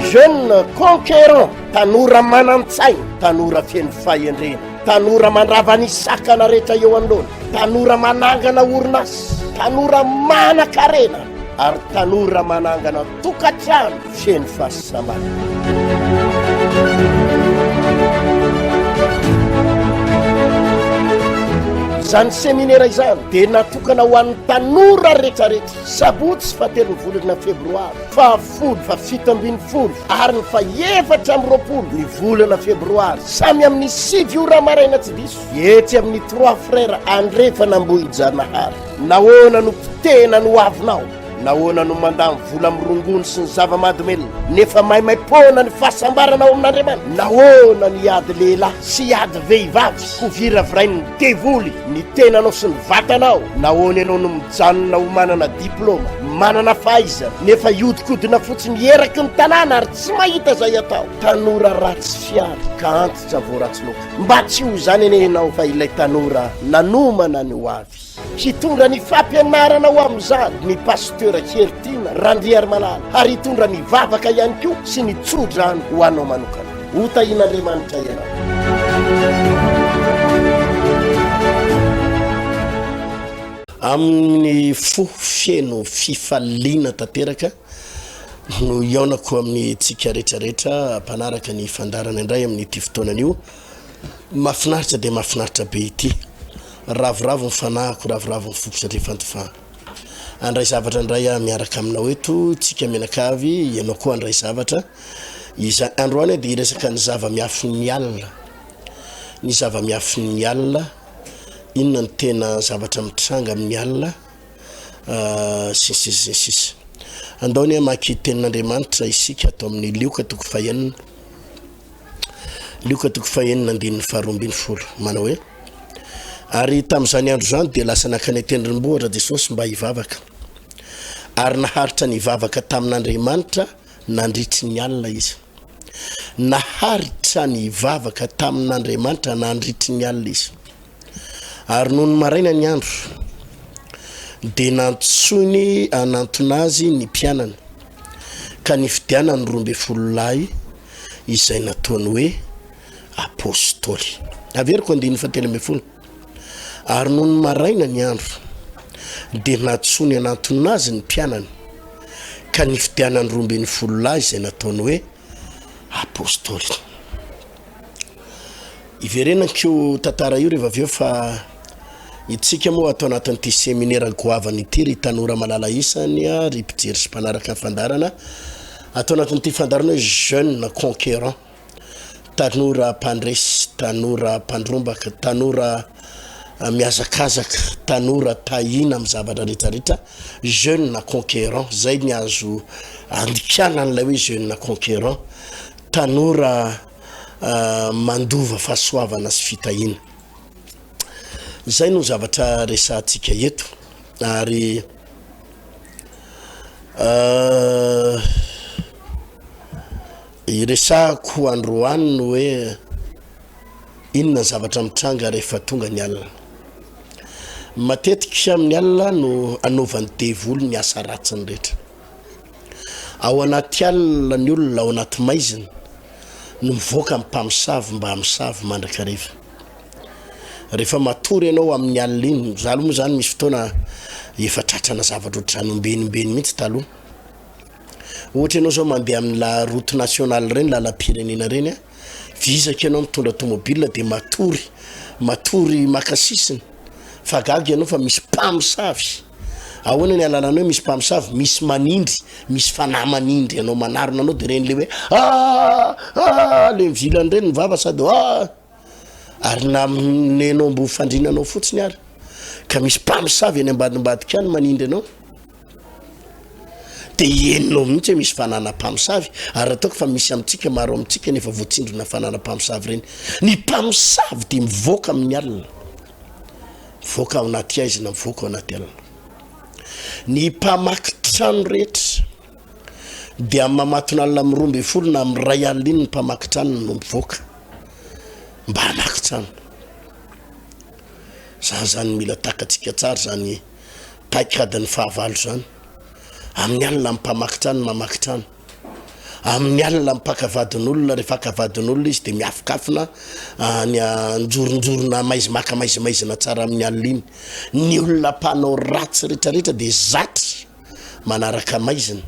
Jeune conquérant, tanora manan-tsaina, tanora feno fahendrena, tanora mandrava ny sakana rehetra eo anoloana, tanora manangana orinasa, tanora manan-karena ary tanora manangana tokantrano feno fahasambarana. Izany seminera izany dia natokana ho an'ny tanora rehetrarehetra, sabotsy fahatelon'ny volana febroary, fahafolo, fahafito ambin'ny folo ary ny faha-24 ny volana febroary, samy amin'ny 9 ora maraina tsy diso, etsy amin'ny Trois Frères Andrefan'Ambohijanahary. Nahoana no potehina ny hoavinao? Nahoana no mandany vola amin'ny rongony sy ny zava-mahadomelina nefa maimaim-poana ny fahasambarana ao amin'Andriamanitra? Nahoana no hiady lehilahy sy hiady vehivavy ho viravirain'ny devoly ny tenanao sy ny vatanao? Nahoana ianao no mijanona ho manana diplaoma, manana fahaizana, nefa hiodikodina fotsiny eraky ny tanàna ary tsy mahita izay atao? Tanora ratsy fiary ka antitra vao ratsy loaka. Mba tsy ho izany anie ianao fa ilay tanora nanomana ny hoavy. Hitondra ny fampianarana ho amin'izany ny Pasteur Heritiana Randriarimalala ary hitondra ny vavaka ihany koa sy ny tsodrano ho anao manokana. Ho tahian'Andriamanitra ianao. Amin'ny fo feno fifaliana tanteraka no hihaonako amintsika rehetra rehetra mpanaraka ny fandaharana indray amin'ity fotoana anio. Mahafinaritra dia mahafinaritra be ity. Ravoravo ny fanahiko, ravoravo ny foko satria fantofa handray zavatra indray aho miaraka aminao eto, tsika mianakavy, ianao koa handray zavatra. Iza androany aho dia hiresaka ny zava-miafin'ny alina. Ny zava-miafin'ny alina, inona no tena zavatra mitranga amin'ny alina, sy ny sisa sy ny sisa. Andao anie hamaky tenin'Andriamanitra isika ato amin'ny Lioka toko fahenina. Lioka toko fahenina andininy faharoa ambin'ny folo, manao hoe, Ary tamin'izany andro izany dia lasa nankany an-tendrombohitra Jesosy mba hivavaka. Ary naharitra nivavaka tamin'Andriamanitra nandritry ny alina izy. Naharitra nivavaka tamin'Andriamanitra nandritry ny alina izy. Ary nony maraina ny andro, dia nantsoiny hanantona azy ny mpianany, ka nifidianany 12 lahy izay nataony hoe Apôstôly. Averiko andininy fahatelo ambin'ny folo. Ary nony maraina ny andro, dia nantsoiny hanantona azy ny mpianany, ka nifidianany 12 lahy izay nataony hoe Apôstôly. Hiverenako io tantara io rehefa avy eo fa itsika moa ato anatin'ity seminera goavana ity ry tanora malala isany a, ry mpijery sy mpanaraka ny fandaharana, ato anatin'ity fandaharana hoe jeune conquérant, tanora mpandresy, tanora mpandrombaka, tanora mihazakazaka, tanora tahiana amin'ny zavatra rehetra rehetra, jeune conquérant, zay ny azo andikana an'ilay hoe jeune conquérant, tanora mandova fahasoavana sy fitahiana. Izay no zavatra resahantsika eto ary iresahako androany ny hoe inona ny zavatra mitranga rehefa tonga ny alina. Matetika amin'ny alina no anaovan'ny devoly ny asa ratsiny rehetra. Ao anaty alina ny olona ao anaty maizina no mivoaka ny mpamosavy mba hamosavy mandrakariva. Rehefa matory ianao amin'ny alina iny, za aloha moa zany misy fotoana efa tratrana zavatra ohatr'izany ombenimbeny mihitsy taloha. Ohatra ianao zao mandeha amin'ny la route nationale ireny, lalam-pirenena ireny a, vizaka ianao mitondra tomobile de matory, matory maka sisiny fa gaga ianao fa misy mpamosavy. Ahoana ny ahalalana hoe misy mpamosavy? Misy manindry, misy fanahy manindry anao, manarona anao de reny le hoe ah ah le mivilana reny ny vava sady ah ary na nenao ambony fandriana anao fotsiny ary ka misy mpamosavy any ambadimbadika any manindry anao de henonao mihitsy hoe misy fanana mpamosavy ary ataoko fa misy amintsika maro amintsika nefa voatsindrona fanana mpamosavy reny. Ny mpamosavy de mivoaka amin'ny alina. Mivoaka ao anaty haizina, mivoaka ao anaty alina. Ny mpamaky trano rehetra dia amin'ny mamatonalina amin'ny 12 na amin'ny 1 alina iny ny mpamaky trano no mivoaka mba hamaky trano. Zany zany mila takatsika tsara zany paikadin'ny fahavalo zany. Amin'ny alina ny mpamaky trano mamaky trano. Amin'ny alina mpaka vadin'olona, rehefa haka vadin'olona izy dia miafokafona any anjoronjorona maiz- maka maizimaizina tsara amin'ny alina iny. Ny olona mpanao ratsy rehetrarehetra dia zatra manaraka maizina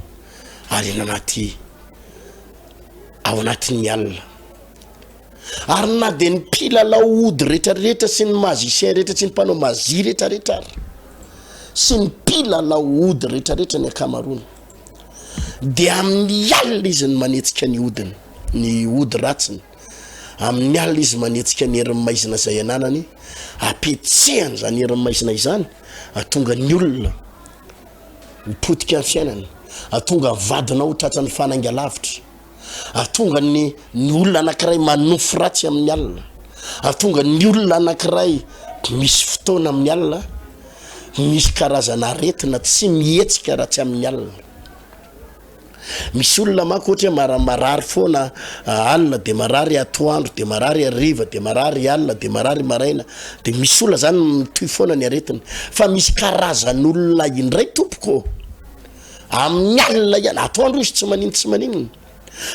ary eny anaty ao anatin'ny alina. Ary na dia ny mpilalao ody rehetrarehetra sy ny magicien rehetra sy ny mpanao magie rehetrarehetra ary sy ny mpilalao ody rehetrarehetra ny ankamaroany dia amin'ny alina izy no manetsika ny odiny, ny ody ratsiny, amin'ny alina izy manetsika ny herin'ny maizina izay ananany, apetsehany izany herin'ny maizina izany, atonga ny olona ho potika ny fiainany, atonga ny vadinao ho tratran'ny fanainga lavitra, atonga ny ny olona anankiray manofy ratsy amin'ny alina, atonga ny olona anankiray misy fotoana amin'ny alina Misy karazana aretina tsy mihetsika raha tsy amin'ny alina. Misy olona manko ohatra hoe mara- marary foana alina de marary atoandro de marary hariva de marary alina de marary maraina de misy olona zany mitohy foana ny aretiny fa misy karazan'olona indray tompoko ô, amin'ny alina ihany, atoandro izy tsy manino tsy maninona.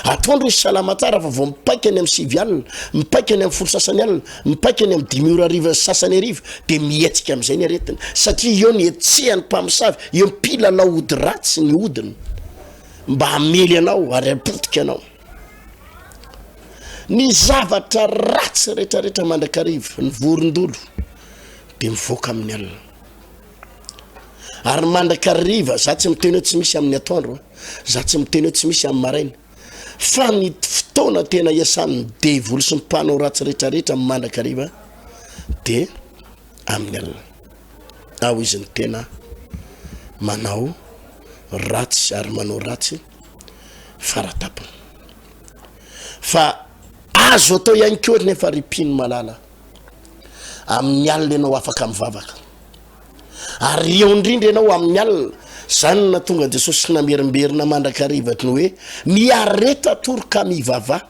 Atoandro izy salama tsara fa vao mipaika any amin'ny sivy alina, mipaika any amin'ny folo sasany alina, mipaika any amin'ny dimy ora hariva sy sasany hariva dia mihetsika amin'izay ny aretina satria eo ny hetsehan'ny mpamosavy, eo mpilalao ody ratsy ny odiny mba hamely anao ary hampotika anao. Ny zavatra ratsy rehetrarehetra mandrakariva, ny vorondolo dia mivoaka amin'ny alina. Ary mandrakariva, za tsy miteny hoe tsy misy amin'ny atoandro a, za tsy miteny hoe tsy misy amin'ny maraina, fa ny fotoana tena iasan'ny devoly sy ny mpanao ratsy rehetrarehetra mandrakariva de amin'ny alina. Ao izy ny tena manao ratsy ary manao ratsy faratapony. Fa azo atao ihany koa nefa ry mpino malala, amin'ny alina ianao afaka mivavaka. Ary eo indrindra ianao amin'ny alina. Izany no nahatonga an'i Jesosy namerimberina mandrakariva ny hoe, Miareta tory ka mivavaha.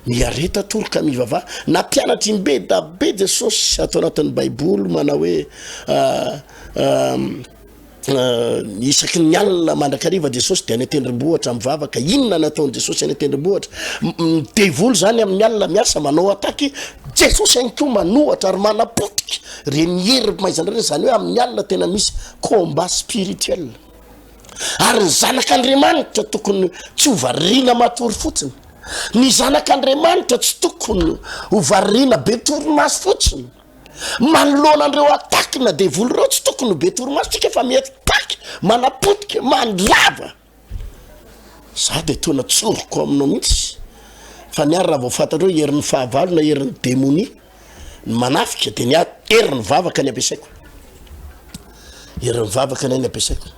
Miareta tory ka mivavaha. Nampianatra imbedabe Jesosy ato anatin'ny Baiboly manao hoe, ah, ah, Isaky ny alina mandrakariva Jesosy dia any an-tendrombohitra mivavaka. Inona no ataon'i Jesosy any an-tendrombohitra? Ny devoly izany amin'ny alina miasa manao attaque, Jesosy ihany koa manohatra ary manapotika ireny hery maizina ireny, izany hoe amin'ny alina tena misy combat spirituel. Ary ny zanak'Andriamanitra tokony tsy ho variana matory fotsiny. Ny zanak'Andriamanitra tsy tokony ho variana be torimaso fotsiny. Manoloana an'ireo attaque na devoly ireo tsy tokony ho be torimaso tsika fa mi-attaque, manapotika, mandrava. Za de tena tsoriko aminao mihitsy fa ny ahy raha vao fantatrao hoe herin'ny fahavalo na herin'ny demonia ny manafika de ny ahy herin'ny vavaka ny ampiasaiko. Herin'ny vavaka ny ahy ny ampiasaiko.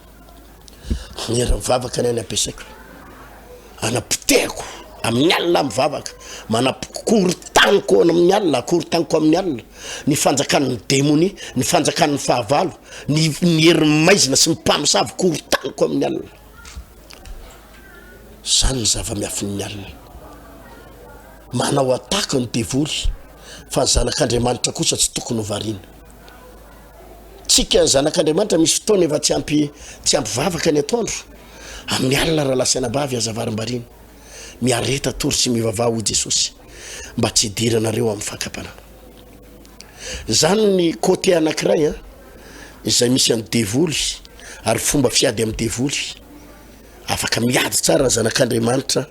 Ny herin'ny vavaka ny ahy ny ampiasaiko. Anapotehako amin'ny alina aho mivavaka, manapokorotaniko amin'ny alina, akorotaniko amin'ny alina ny fanjakan'ny demonia, ny fanjakan'ny fahavalo, ny ny herin'ny maizina sy ny mpamosavy korotaniko amin'ny alina. Zany ny zava-miafin'ny alina. Manao attaque ny devoly fa ny zanak'Andriamanitra kosa tsy tokony ho variana. Tsika zanak'Andriamanitra misy fotoana efa tsy ampy tsy ampy vavaka ny atoandro, amin'ny alina rahalahy sy anabavy aza varimbariana. Miareta tory sy mivavaha hoy Jesosy mba tsy hidiranareo amin'ny fakam-panahy. Zany ny côté anankiray an, izay misy an'ny devoly ary fomba fiady amin'ny devoly. Afaka miady tsara ny zanak'Andriamanitra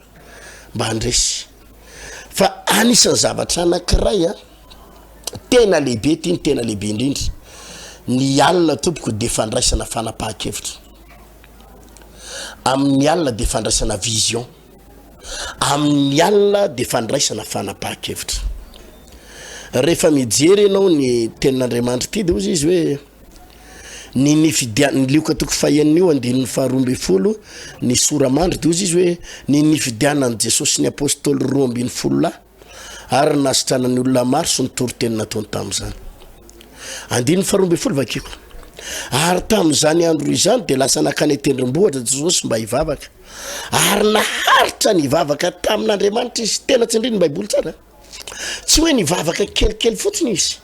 mba handresy. Fa anisan'ny zavatra anankiray an, Tena lehibe ity ny tena lehibe indrindra. Ny alina tompoko dia fandraisana fanapahan-kevitra. Amin'ny alina dia fandraisana vision. Amin'ny alina dia fandraisana fanapahan-kevitra. Rehefa mijery ianao ny tenin'Andriamanitra ity dia hozy izy hoe ny nifidian ny Lioka toko fahenina io andininy faharoa ambin'ny folo ny sora-mandry dia hozy izy hoe ny nifidianan'i Jesosy ny apôstôly 12 lahy ary nahasitranany olona maro sy ny toriteny nataony tamin'izany. Andininy faha-12 vakiko. Ary tamin'izany andro izany dia lasa nankany an-tendrombohitra Jesosy mba hivavaka. Ary naharitra nivavaka tamin'Andriamanitra izy. Tena tsindriny ny Baiboly tsara. Tsy hoe nivavaka kelikely fotsiny izy.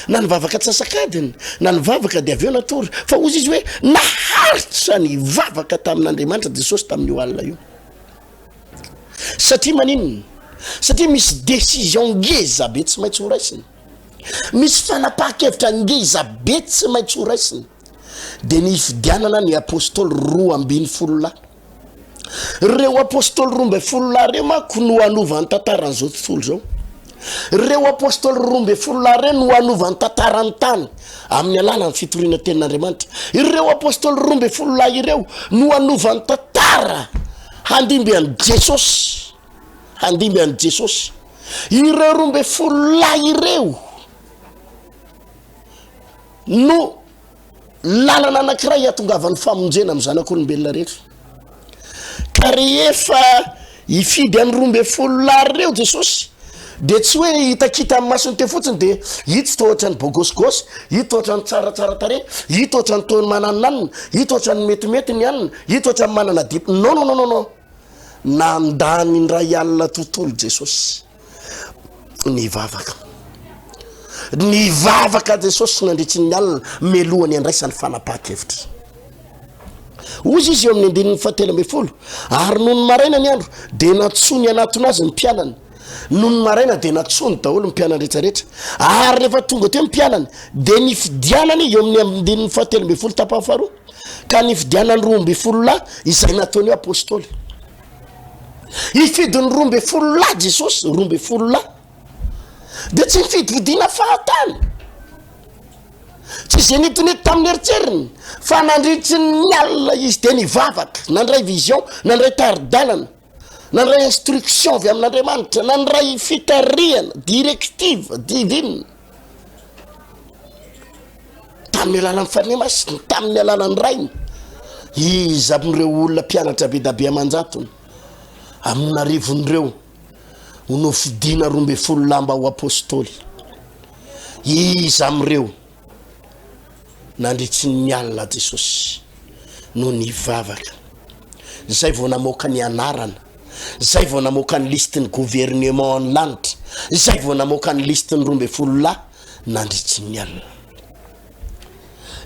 Na nivavaka antsasak'adiny, na nivavaka dia avy eo natory. Fa hozy izy hoe naharitra nivavaka tamin'Andriamanitra Jesosy tamin'io alina io. Satria maninona? Satria misy décision ngeza be tsy maintsy ho raisina. Misy fanapahan-kevitra ngeza be tsy maintsy ho raisina. Dia ny hifidianana ny apostoly 12 lahy. Ireo apostoly 12 lahy ireo manko no hanova ny tantaran'izao tontolo izao. Ireo apostoly 12 lahy ireo no hanova ny tantaran'ny tany amin'ny alalan'ny fitoriana tenin'Andriamanitra. Ireo apostoly 12 lahy ireo no hanova ny tantara handimby an'i Jesosy. Handimby an'i Jesosy. Ireo 12 lahy ireo no lalana anankiray hiatongavan'ny famonjena amin'ny zanak'olombelona rehetra. Ka rehefa hifidy an'ny 12 lahy ireo Jesosy, dia tsy hoe hitakita amin'ny masony teo fotsiny dia ito toa ohatran'ny bogosgosy, ito ohatran'ny tsaratsara tarehy, ito ohatran'ny toa mananonanona, ito ohatran'ny metimety ny anona, ito ohatran'ny manana dip. Non, non, non, non, non. Nandany indray alina tontolo Jesosy nivavaka. Nivavaka Jesosy nandritry ny alina melohany andraisany fanapahan-kevitra. Hozy izy eo amin'ny andininy fahatelo ambin'ny folo, ary nony maraina ny andro dia nantsoiny hanatona azy ny mpianany. Nony maraina dia nantsoiny daholo ny mpianany rehetrarehetra. Ary rehefa tonga teo ny mpianany dia nifidianany eo amin'ny andininy fahatelo ambin'ny folo tapany faharoa, ka nifidianany 12 lahy izay nataony hoe apostoly. Hifidy ny 12 lahy Jesosy, 12 lahy. Dia tsy nifidifidiana fahatany. Tsy izay nitonety tamin'ny eritreriny, fa nandritry ny alina izy dia nivavaka, nandray vision, nandray tari-dalana, nandray instruction avy amin'Andriamanitra, nandray fitarihana, directive divine. Tamin'ny alalan'ny Fanahy Masina, tamin'ny alalan'ny Rainy. Iza amin'ireo olona mpianatra be da be aman-jatony, amin'arivon'ireo, ho nofidina 12 lahy mba ho apostoly? Iza amin'ireo nandritry ny alina Jesosy no nivavaka, zay vao namoaka ny anarana, zay vao namoaka ny listin'ny gouvernement ny lanitra, zay vao namoaka ny listin'ny 12 lahy nandritry ny alina?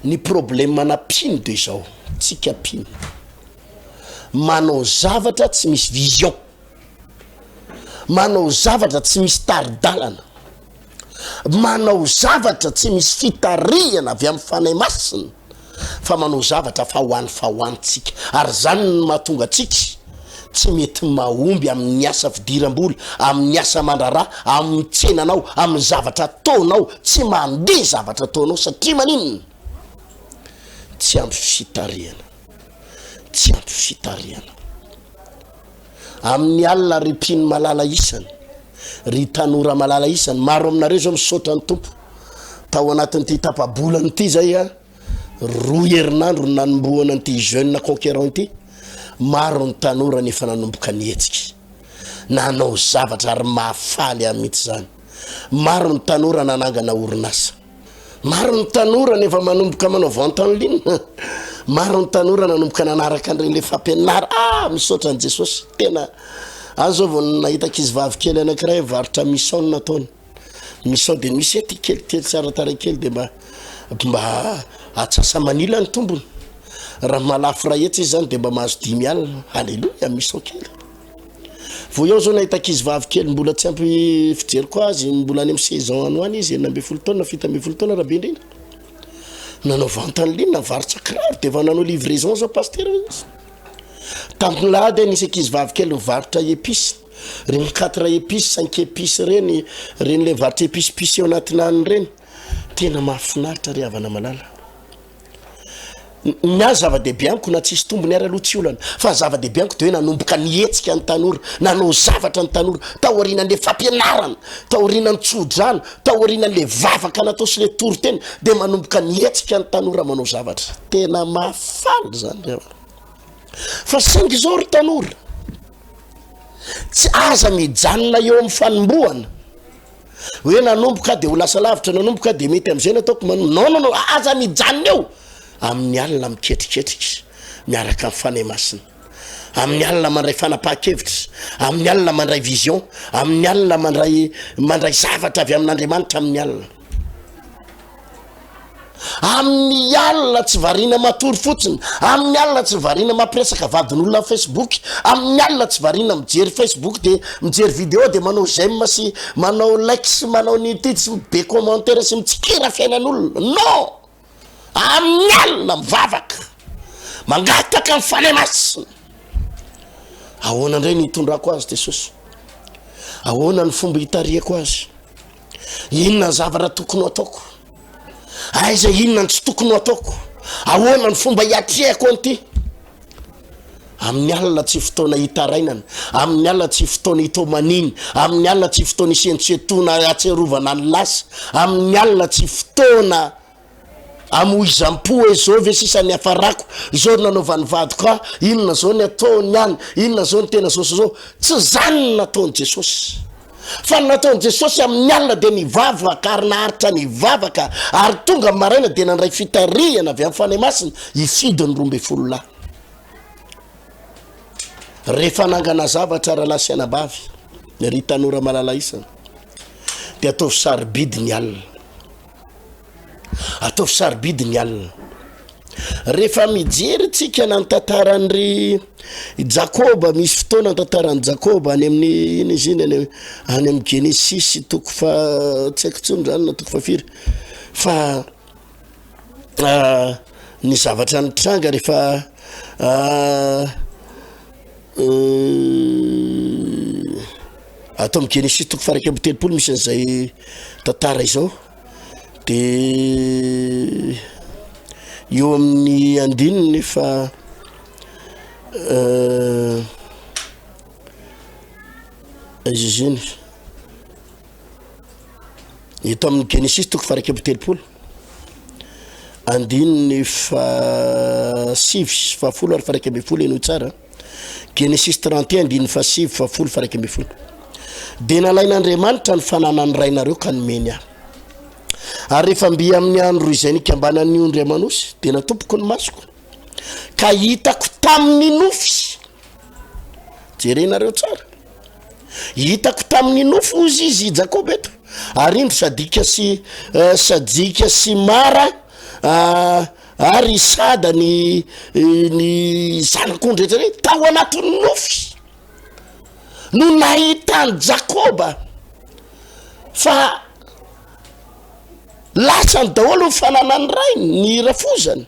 Ny problème ana mpino de izao, tsika mpino manao zavatra tsy misy vision, manao zavatra tsy misy tari-dalana, manao zavatra tsy misy fitarihana avy amin'ny Fanahy Masina, fa manao zavatra fa ho any fa ho any tsika. Ary zany no mahatonga antsika tsy mety mahomby amin'ny asa fidiram-bola, amin'ny asa aman-draharaha, amin'ny tsenanao, amin'ny zavatra ataonao, tsy mandeha zavatra ataonao satria maninona? Tsy ampy fitarihana, tsy ampy fitarihana. Amin'ny alina ry mpino malala isany, ry tanora malala isany, maro aminareo zao misaotra ny Tompo, tao anatin'ity tapa-bolana ity zay a, roa herinandro no nanombohana an'ity jeune conquérant ity, maro ny tanora no efa nanomboka nihetsika, nanao zavatra ary mahafaly ahy mihitsy izany. Maro ny tanora nanangana orinasa. Maro ny tanora no efa manomboka manao vente en ligne. Maro ny tanora nanomboka nanaraka an'ireny le fampianara. Ah, misaotra an'i Jesosy. Tena aho zao vao nahita ankizivavy kely anankiray varotra mission no nataony. Mission dia misy ety kelikely tsara tarehy kely dia mba mba atsasa-manila ny tombony. Raha mahalafo iray hetsy izy zany dia mba mahazo 50. Alléluia, mission kely. Vao eo zao nahita ankizivavy kely mbola tsy ampy fijeriko azy, mbola any amin'ny 16 ans any ho any izy, 16 taona, 17 taona raha be indrindra. Nanao vente en ligne, nivarotra kiraro dia efa nanao livraison zao pasitera izy. Tamin'ny lahady aho nisy ankizivavy kely nivarotra épices, reny quatre épices, cinq épices reny, reny le mivarotra épices-pices eo anatin'ny anona reny. Tena mahafinaritra ry havana malala. Ny ahy zava-dehibe amiko na tsisy tombony ary aloha tsy olana fa ny zava-dehibe amiko de hoe nanomboka nihetsika ny tanora, nanao zavatra ny tanora taorianan'le fampianarana, taorianan'ny tso-drano, taorianan'le vavaka natao sy le toriteny de manomboka nihetsika ny tanora manao zavatra. Tena mahafaly zany ry havana. Fa saingy izao ry tanora, tsy aza mijanona eo amin'ny fanombohana. Hoe nanomboka aho dia ho lasa lavitra, nanomboka aho dia mety amin'izay ny ataoko, manomboka, non non non, aza mijanona eo! Amin'ny alina miketriketrika miaraka amin'ny Fanahy Masina, amin'ny alina mandray fanapahan-kevitra, amin'ny alina mandray vision, amin'ny alina mandray mandray zavatra avy amin'Andriamanitra amin'ny alina. Amin'ny alina tsy variana matory fotsiny, amin'ny alina tsy variana mampiresaka vadin'olona amin'ny Facebook, amin'ny alina tsy variana mijery Facebook de mijery video de manao j'aime sy manao like sy manao ny ity sy be commentaire sy mitsikera fiainan'olona. Non! Amin'ny alina mivavaka, mangataka ny Fanahy Masina. Ahoana indray ny hitondrako azy Jesosy? Ahoana ny fomba hitarihako azy? Inona ny zavatra tokony ho ataoko? Aiza inona ny tsy tokony ho ataoko? Ahoana ny fomba hiatrehako an'ity? Amin'ny alina tsy fotoana hitarainana, amin'ny alina tsy fotoana hitomaniana, amin'ny alina tsy fotoana hisentosentona hahatsiarovana ny lasa, amin'ny alina tsy fotoana amoizam-po hoe zao ve sisa ny hafarako, zao no nanaovan'ny vadiko ahy, inona zao ny ataony any, inona zao ny tena zao sy zao. Tsy zany ny nataon'i Jesosy. Fa ny nataon'i Jesosy amin'ny alina dia nivavaka ary naharitra nivavaka ary tonga ny maraina dia nandray fitarihana avy amin'ny Fanahy Masina hifidy ny 12 lahy. Rehefa hanangana zavatra rahalahy sy anabavy, ry tanora malala isany, dia ataovy sarobidy ny alina. Ataovy sarobidy ny alina. Rehefa mijery tsika na ny tantaran'ry Jakoba, misy fotoana ny tantaran'i Jakoba any amin'ny ina izy iny any any amin'ny Genesisy toko fa tsy haiko intsony zany na toko fa firy fa ny zavatra nitranga rehefa ato amin'ny Genesisy toko faha 31 misy an'izay tantara izao. De eo amin'ny andininy fa aiza izy iny? Eto amin'ny Genesisy toko faha 31, andininy faha sivy sy faha folo ary faha 11 henoy tsara. Genesisy 31 andininy fahasivy, fahafolo, faha 11. Dia nalain'Andriamanitra ny fananan'ny rainareo ka nomeny ahy. Ary rehefa mby amin'ny andro izay nikambanan'ny ondry aman'osy, dia natompoko ny masoko, ka hitako tamin'ny nofy. Jerenareo tsara. Hitako tamin'ny nofy hozy izy i Jakoba eto. Ary indro sadika sy eh, sajika sy mara ah, Ary sada ny ny zanak'ondry rehetra ireny tao anatin'ny nofy no nahitan'i Jakoba fa lasany daholo ny fananan'ny rainy, ny rafozany.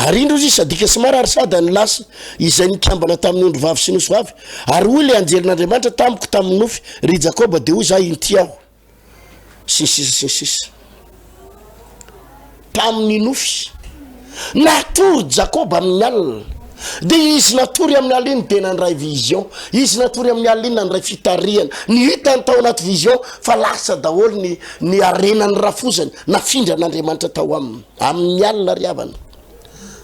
Ary indro izy sadika sy mara ary sada ny lasa izay nikambana tamin'ny ondry vavy sy ny osy vavy. Ary hoy ilay anjelin'Andriamanitra tamiko tamin'ny nofy, ry Jakoba, dia hoy izaho, inty aho. sy ny sisa sy ny sisa. Tamin'ny nofy, natory Jakoba amin'ny alina. Dia izy natory amin'ny alina iny dia nandray vision. Izy natory amin'ny alina iny nandray fitarihana. Ny hitany tao anaty vision fa lasa daholo ny ny harenan'ny rafozany nafindran'Andriamanitra tao aminy. Amin'ny alina ry havana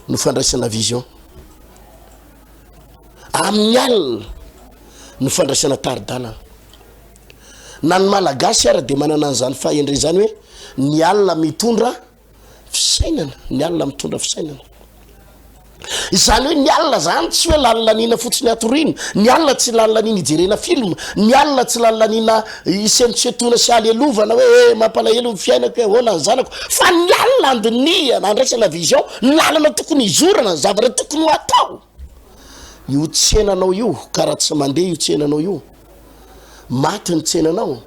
no fandraisana vision. Amin'ny alina no fandraisana tari-dalana. Na ny Malagasy ara dia manana an'izany fahendrena izany hoe ny alina mitondra fisainana, ny alina mitondra fisainana. Izany hoe ny alina zany tsy hoe lanilanina fotsiny hatoriana, ny alina tsy lanilanina hijerena film, ny alina tsy lanilanina hisentosentoana sy halelovana hoe eh mampalahelo ny fiainako hoe ahoana ny zanako, fa ny alina andinihana, andraisana vision, ny lalana tokony hizorana, ny zavatra tokony ho atao. Io tsenanao io, ka raha tsy mandeha io tsenanao io, Maty ny tsenanao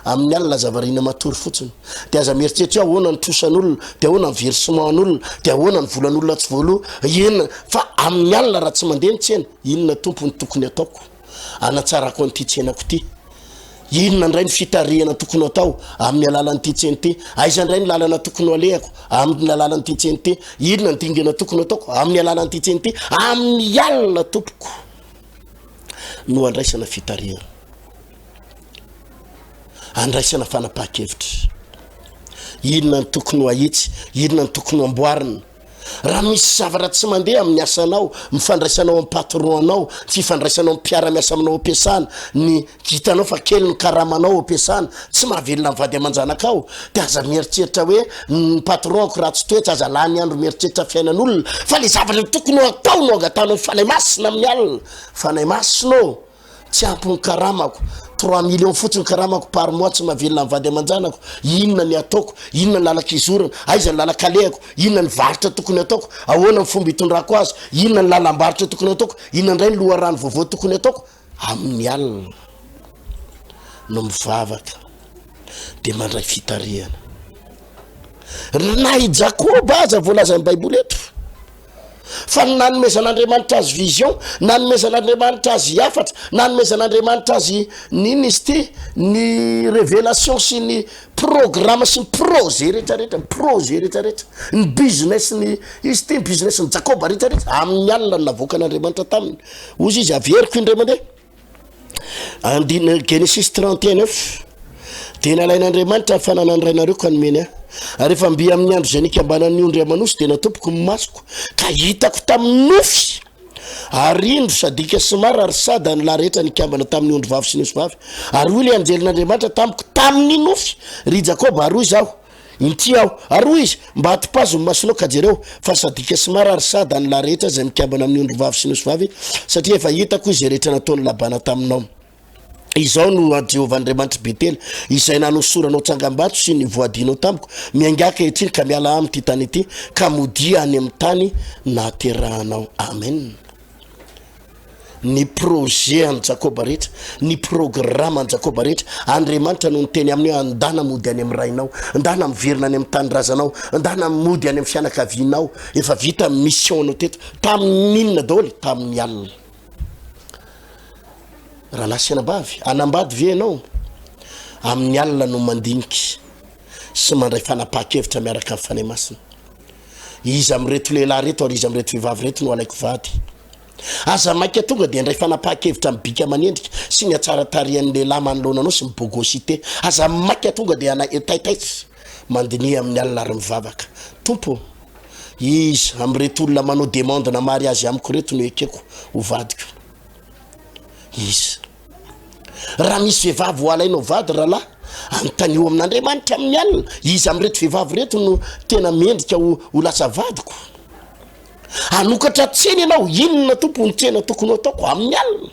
amin'ny alina aza variana matory fotsiny de aza mieritreritra hoe ahoana ny trosan'olona de ahoana ny versement an'olona de ahoana ny volan'olona tsy voaloa inona fa amin'ny alina raha tsy mandeha ny tsena inona tompo ny tokony ataoko anatsarako an'ity tsenako ity inona indray ny fitarihana tokony ho atao amin'ny alalan'ity tsena ity aiza indray ny lalana tokony ho alehako amin'ny alalan'ity tsena ity inona ny dingana tokony ho ataoko amin'ny alalan'ity tsena ity amin'ny alina tompoko no andraisana fitarihana, andraisana fanapahan-kevitra. Inona no tokony ho ahitsy, inona no tokony ho amboarina. Raha misy zavatra tsy mandeha amin'ny asanao, ny fandraisanao amin'ny patron anao, ny fifandraisanao amin'ny mpiara-miasa aminao ao am-piasana, ny hitanao fa kely ny karamanao ao am-piasana, tsy mahavelona ny vady aman-janakao, dia aza mieritreritra hoe ny patron-ko ratsy toetra, aza lany andro mieritreritra fiainan'olona, fa le zavatra tokony ho atao no angatahanao Fanahy Masina amin'ny alina. Fanahy Masina ô! Tsy ampy ny karamako, 3 millions fotsiny karamako par mois, tsy mahavelona ny vady aman-janako. Inona ny ataoko? Inona ny lalan-kizorana? Aiza ny lalan-kalehako? Inona ny varotra tokony ataoko? Ahoana ny fomba hitondrako azy? Inona ny lalam-barotra tokony ataoko? Inona indray ny loharano vaovao tokony ataoko? Amin'ny alina no mivavaka dia mandray fitarihana. Na i Jakoba aza voalazan'ny Baiboly eto fa ny nanomezan'Andriamanitra azy vision, nanomezan'Andriamanitra azy hafatra, nanomezan'Andriamanitra azy n'inona izy ity, ny révélation sy ny programme sy ny projet rehetrarehetra, ny projet rehetrarehetra, ny business ny izy ity, ny business ny Jakoba rehetrarehetra, amin'ny alina no navoakan'Andriamanitra taminy. Hozy izy, averiko indray mandeha. Andininy Genesis 31 9 Dia nalain'Andriamanitra ny fananan'ny rainareo ka nomeny ahy. Ary efa mby amin'ny andro izay nikambanan'ny ondry aman'osy dia natopiko ny masoko ka hitako tamin'ny nofy. Ary indro sadika sy mara ary sada ny lahy rehetra nikambana tamin'ny ondry vavy sy ny osy vavy. Ary hoy ilay anjelin'Andriamanitra tamiko tamin'ny nofy, Ry Jakoba, ary hoy izaho, Inty aho. Ary hoy izy, Mba atopazo ny masonao ka jereo, fa sadika sy mara ary sada ny lahy rehetra izay mikambana amin'ny ondrivavy sy ny osivavy, satria efa hitako izay rehetra nataon'i Labana taminao. Izao no an'i Jehovah Andriamanitr'i Betela, izay nanosoranao tsangambato sy nivoadianao tamiko, Miaingà ankehitriny ka miala amin'ity tany ity, ka modia any amin'ny tany nahaterahanao. Amen. Ny projet an'i Jakoba rehetra, ny programme an'i Jakoba rehetra, Andriamanitra no niteny aminy hoe andana mody any amin'ny rainao, ndana miverina any amin'ny tanindrazanao, ndana mody any amin'ny fianakavianao, efa vita ny mission anao teto. Tamin'ny inona daholo? Tamin'ny alina. Rahalahy sy anabavy, hanambady ve ianao? Amin'ny alina no mandinika sy mandray fanapahan-kevitra miaraka amin'ny Fanahy Masina. Iza amin'ireto lehilahy ireto ary iza amin'ireto vehivavy ireto no alaiko vady? Aza maika tonga dia handray fanapahan-kevitra amin'ny bika aman'endrika sy ny hatsaran-tarehan'ny lehilahy manoloana anao sy ny bogosite. Aza maika tonga dia hana taitaitra. Mandiniha amin'ny alina ary mivavaka. Tompo ô, iza amin'ireto olona manao demande-na mariazy amiko ireto no ekeko ho vadiko? Iza? Raha misy vehivavy ho alainao vady rahalahy, anontanio amin'Andriamanitra amin'ny alina, iza amin'ireto vehivavy ireto no tena mendrika ho ho lasa vadiko? Hanokatra tsena ianao, inona Tompo ny tsena tokony ho ataoko amin'ny alina?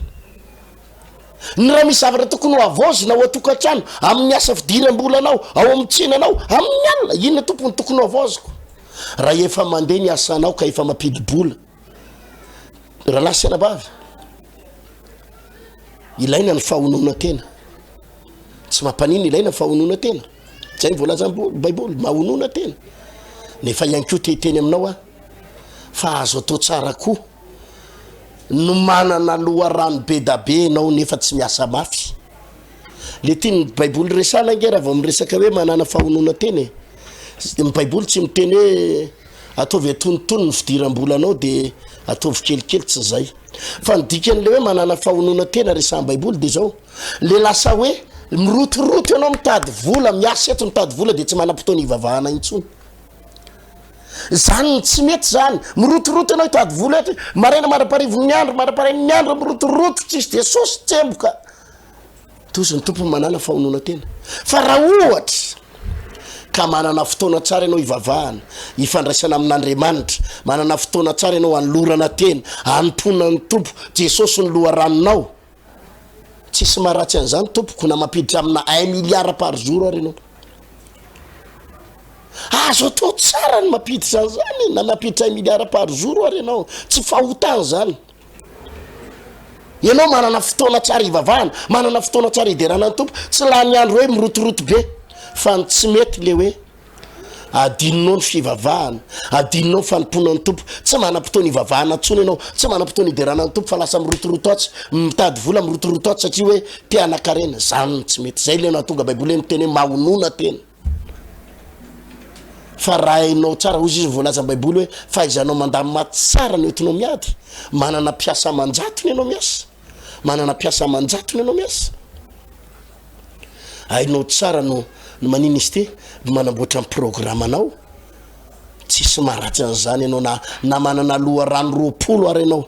Ny raha misy zavatra tokony ho havaozina ao an-tokantrano, amin'ny asa fidiram-bolanao, ao amin'ny tsenanao, amin'ny alina, inona Tompo ny tokony ho havaoziko? Raha efa mandeha ny asanao ka efa mampidi-bola, rahalahy sy anabavy, ilaina ny fahononan-tena. Tsy mampanino ilaina ny fahononan-tena. Zay ny voalazan'ny baiboly, mahonona tena. Nefa ihany koa te hiteny aminao aho fa azo atao tsara koa no manana loharano be da be ianao nefa tsy miasa mafy. Le tian'ny baiboly resahana ange raha vao miresaka hoe manana fahonona tena e. Ny baiboly tsy miteny hoe ataovy antonontonony ny fidiram-bolanao de ataovy kelikely, tsy zay. Fa ny dikan'le hoe manana fahonona tena resahan'ny baiboly de zao, Le lasa hoe mirotoroto ianao mitady vola, miasa eto mitady vola dia tsy manam-potoana hivavahana intsony. Zany no tsy mety zany. Mirotoroto ianao hitady vola eto, maraina mandra-parivon'ny andro, mandra-parain'ny andro mirotoroto, tsisy Jesosy, tsemboka. Tozy ny Tompo manana fahonona tena. Fa raha ohatra ka manana fotoana tsara ianao hivavahana, hifandraisana amin'Andriamanitra, manana fotoana tsara ianao hanolorana tena, hanompoana ny Tompo, Jesosy no loharanonao, Tsisy maharatsy an'izany tompoko na mampiditra amina un milliard par jour ary ianao. Azo atao tsara ny mampiditra an'izany na mampiditra un milliard par jour ary ianao. Tsy fahotana izany. Ianao manana fotoana tsara hivavahana, manana fotoana tsara hiderana ny Tompo, tsy lany andro hoe mirotoroto be. Fa ny tsy mety le hoe Adinonao ny fivavahana, adinonao ny fanompoana ny Tompo, tsy manam-potoana hivavahana intsony ianao, tsy manam-potoana hiderana ny Tompo fa lasa mirotoroto atsy, mitady vola mirotoroto atsy satria hoe te hanan-karena, zany no tsy mety, zay le nahatonga baiboly hoe miteny hoe mahonona tena. Fa raha hainao tsara, hozy izy voalazan'ny baiboly hoe fahaizanao mandamina tsara no entinao miady, manana mpiasa aman-jatony ianao miasa, manana mpiasa aman-jatony ianao miasa. Hainao tsara no no manina izy ity, manamboatra ny programme-nao, tsisy maharatsy an'izany ianao na na manana loharano 20 ary ianao.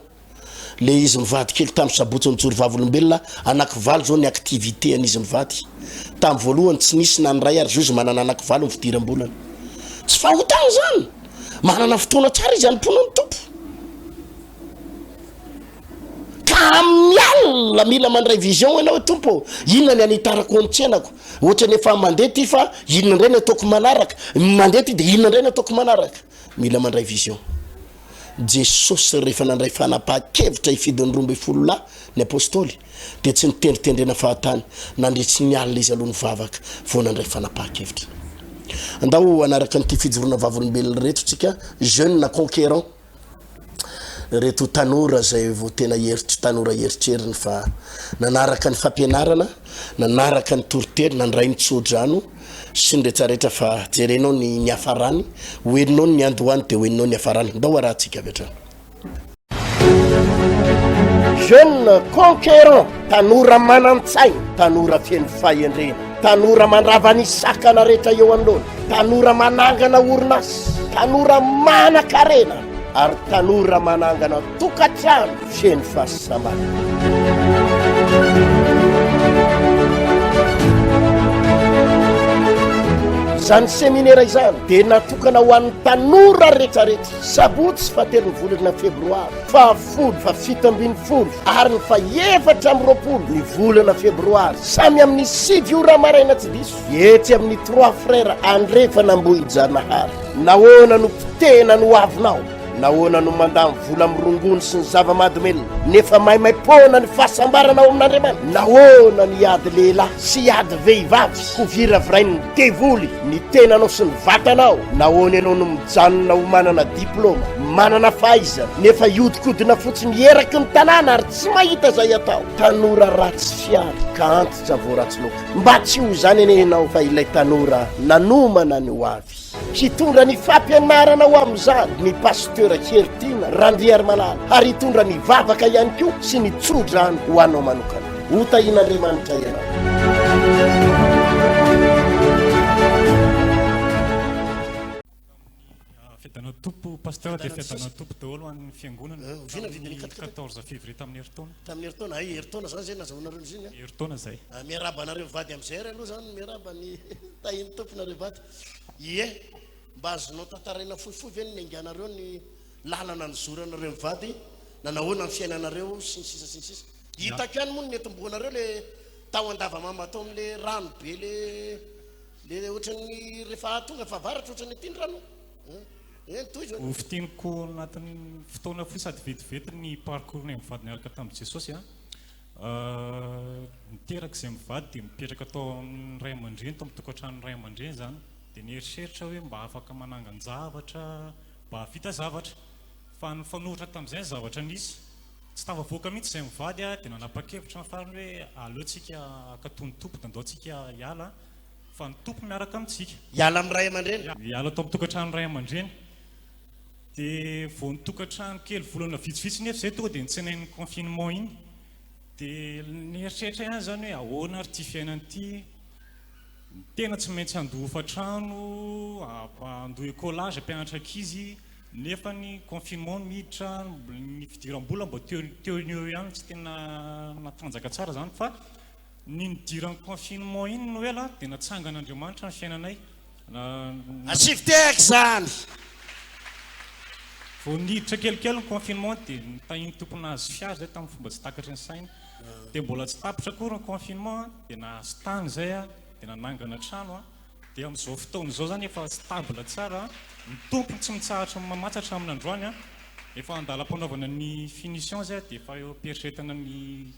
Le izy mivady kely tamin'ny sabotsy nijoro vavolombelona, anaky valo zao ny activité an'izy mivady. Tamin'ny voalohany tsy nisy na ny iray ary zao izy manana anaky valo ny fidiram-bolany. Tsy fahotana izany! Manana fotoana tsara izy hanompoana ny Tompo. Ka amin'ny alina. alina mila mandray vision ianao hoe Tompo ô, inona ny hanitarako ny tsenako? Ohatran'ny efa mandeha ity fa inona indray no ataoko manaraka? Mandeha ity dia inona indray no ataoko manaraka? Mila mandray vision. Jesosy rehefa nandray fanapahan-kevitra hifidy ny 12 lahy, ny Apostoly, dia tsy nitendritendrena fahatany, nandritry ny alina izy aloha nivavaka vao nandray fanapahan-kevitra. Andao hanaraka an'ity fijoroana vavolombelona ireto tsika, jeune conquérant. Ireto tanora izay vao tena heritry tanora eritreriny fa nanaraka ny fampianarana, nanaraka ny toriteny, nandray ny tsodrano sy ny retraretra fa jerenao ny niafarany, ho henonao ny niandohany dia ho henonao ny niafarany. Ndao arahantsika avy hatrany. Jeune conquérant, tanora manan-tsaina, tanora feno fahendrena, tanora mandrava ny sakana rehetra eo anoloana, tanora manangana orinasa, tanora manan-karena ary tanora manangana tokantrano feno fahasambarana. Izany seminera izany dia natokana ho an'ny tanora rehetrarehetra. Sabotsy fahatelon'ny volana febroary, fahafolo, faha-17 ary ny faha-24 ny volana febroary, samy amin'ny 9 ora maraina tsy diso, etsy amin'ny Trois Frères Andrefana Ambohijanahary. Nahoana no potehina ny hoavinao? Nahoana no mandany vola amin'ny rongony sy ny zava-mahadomelina, nefa maimaim-poana ny fahasambarana ao amin'Andriamanitra? Nahoana no hiady lehilahy sy hiady vehivavy, ho viravirain'ny devoly ny tenanao sy ny vatanao? Nahoana ianao no mijanona ho manana diplaoma, manana fahaizana, nefa hiodikodina fotsiny eraky ny tanàna ary tsy mahita izay atao? Tanora ratsy fiary ka antitra vao ratsy loaka. Mba tsy ho izany anie ianao fa ilay tanora nanomana ny ho avy. Hitondra ny fampianarana ho amin'izany ny Pasteur Heritiana Randriarimalala ary hitondra ny vavaka ihany koa sy ny tsodrano ho anao manokana. Ho tahian'Andriamanitra ianao. Fiadanana Tompo Pasteur dia fiadanana Tompo daholo ho an'ny fiangonana. Oviana vidin'ny 14 février tamin'ny herintaona. Tamin'ny herintaona, hay herintaona zany zay nazahoanareo izy iny. Herintaona zay. Miarahaba anareo mivady amin'izay ary aloha zany, miarahaba ny tahin'ny Tompo nareo vady. Ie, mba azonao tantaraina fohifohy ve ny niainganareo ny lalana nizoranareo mivady, nanahoana ny fiainanareo sy ny sisa sy ny sisa. Hitako ihany moa ny netombohanareo le tao Andavamamba tao amin'le rano be le le ohatran'ny rehefa tonga fahavaratra ohatran'ny aty ny rano. Eny, tohizo. Ho fintiniko anatin'ny fotoana fohy sady vetivety ny parcours-nay mivady niaraka tamin'i Jesosy a. Niteraka izay mivady dia mipetraka tao amin'ny ray aman-dreny, tao amin'ny tokantranon'ny ray aman-dreny izany. Dia nieritreritra hoe mba afaka manangan-javatra, mba hahavita zavatra. Fa nifanohitra tamin'izay ny zavatra nisy. Tsy tafavoaka mihitsy izay mivady dia nanapa-kevitra ny farany hoe aleo tsika hankatò ny Tompo dia andao tsika hiala fa ny Tompo miaraka amintsika. Hiala amin'ny ray aman-dreny. Hiala tao amin'ny tokantranon'ny ray aman-dreny. Dia vao nitokantrano kely volana vitsivitsy nefa izay tonga dia nitsenain'ny confinement iny. Dia nieritreritra ihany izany hoe ahoana ary ity fiainana ity. Ny tena tsy maintsy handoa hofantrano, handoa écolage hampianatra ankizy, nefa ny confinement miditra, ny fidiram-bola mba teo teo no eo ihany, tsy tena natanjaka tsara izany fa ny nidiran'ny confinement iny no ela dia natsangan'Andriamanitra ny fiainanay. Asivo tehaka izany! Vao niditra kelikely ny confinement dia nitahian'ny Tompo nahazo fiara izay tamin'ny fomba tsy takatry ny saina. Dia mbola tsy tapitra akory ny confinement dia nahazo tany izay aho, dia nanangana trano aho. Dia amin'izao fotoana izao izany efa stable tsara, ny Tompo tsy mitsahatra mamatsy hatramin'ny androany an. Efa andalam-panaovana ny finition izay dia efa eo am-pieritreretana ny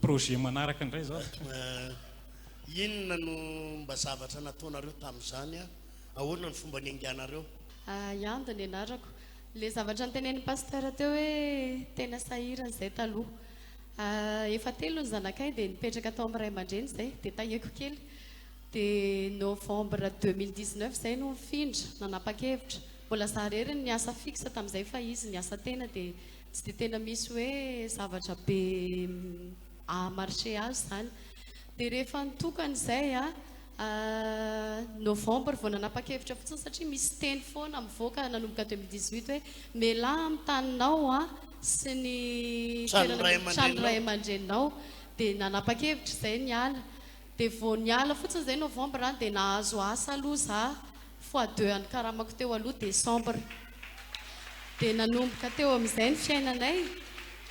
projet manaraka indray izao. Inona no mba zavatra nataonareo tamin'izany? Ahoana ny fomba niainganareo? Yando ny anarako. Le zavatra notenenin'i Pasteur teo hoe tena sahirana izay taloha. Efa telo ny zanakay dia nipetraka tao amin'ny ray aman-dreny izay dia tahiako kely. Dia novembre 2019 izay no nifindra, nanapa-kevitra. Mbola za irery no niasa fixe tamin'izay fa izy niasa tena dia tsy dia tena misy hoe zavatra be haha-marcher azy izany. Dia rehefa nitokana izay a, novembre vao nanapa-kevitra fotsiny satria misy teny foana mivoaka nanomboka 2018 hoe mialà amin'ny taninao a sy ny toerana trano ray aman-dreninao. Dia nanapa-kevitra izay niala. Dia vao niala fotsiny izay novembre dia nahazo asa aloha za fois deux an'ny karamako teo aloha décembre. Dia nanomboka teo amin'izay ny fiainanay.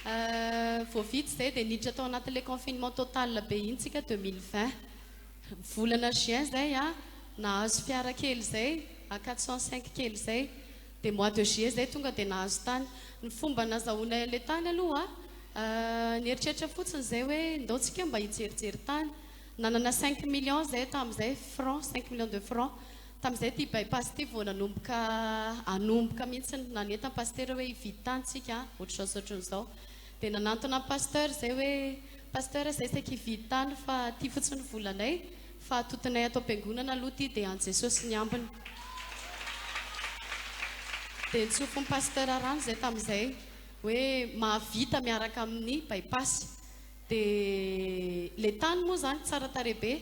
Vao vita izay dia niditra tao anatin'ilay confinement total be iny tsika 2020. Volana juin izay a, nahazo fiara kely izay, A 405 kely izay. Dia mois de juillet izay tonga dia nahazo tany. Ny fomba nazahoanay an'ilay tany aloha, nieritreritra fotsiny izay hoe ndao tsika mba hijerijery tany. Nanana cinq millions izay tamin'izay, francs, cinq millions de francs. Tamin'izay ity bypass ity vao nanomboka hanomboka mihitsy, nanentana pasitera hoe hividy tany tsika, ohatr'izao sy ohatran'izao. Dia nanantona an'i pasteur izay hoe, pasteur izay saika hividy tany fa ity fotsiny ny volanay fa atotonay ato am-piangonana aloha ity dia an'i Jesosy ny ambiny. Dia nitsofin'i pasteur rano izay tamin'izay hoe mahavita miaraka amin'ny bypass. Dia ilay tany moa izany tsara tarehy be,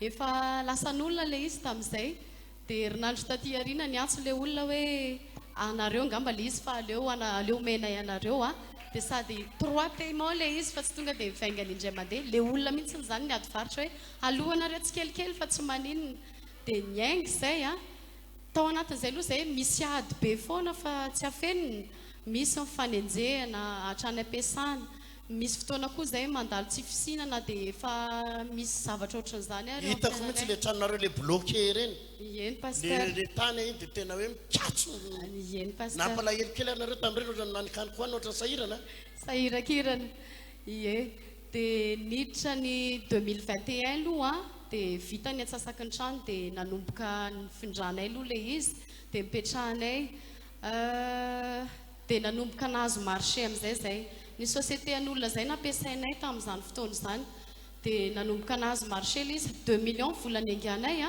efa lasan'olona ilay izy tamin'izay. Dia herinandro taty aoriana niantso ilay olona hoe anareo angamba ilay izy fa aleo aleo omenay anareo a! Dia sady trois paiements ilay izy fa tsy tonga dia mivaingana indray mandeha. Ilay olona mihitsy izany niady varotra hoe alohanareo tsikelikely fa tsy maninona. Dia niainga izay a! Tao anatin'izay aloha izay misy ady be foana fa tsy afenina, misy ny fanenjehana hatrany am-piasana, misy fotoana koa izay mandalo tsy fisiana na dia efa misy zavatra ohatran'izany ary eo amin'ny Hitako mihitsy fiainanay. le tranonareo le bloqué ireny, Ieny le Pasteur. le tany iny dia tena hoe mikatso. Ieny Pasteur. Nampalahelo kely ary nareo tamin'ireny ohatran'ny nanikaniko hoanina ohatran'ny sahirana a. Sahirakirana. Ie. Dia niditra ny 2021 aloha dia vita ny antsasaky ny trano dia nanomboka nifindranay aloha ilay izy dia nipetrahanay dia nanomboka nahazo marché amin'izay izay. Ny société an'olona izay nampiasainay tamin'izany fotoana izany dia nanomboka nahazo marché ilay izy, deux millions vola niainganay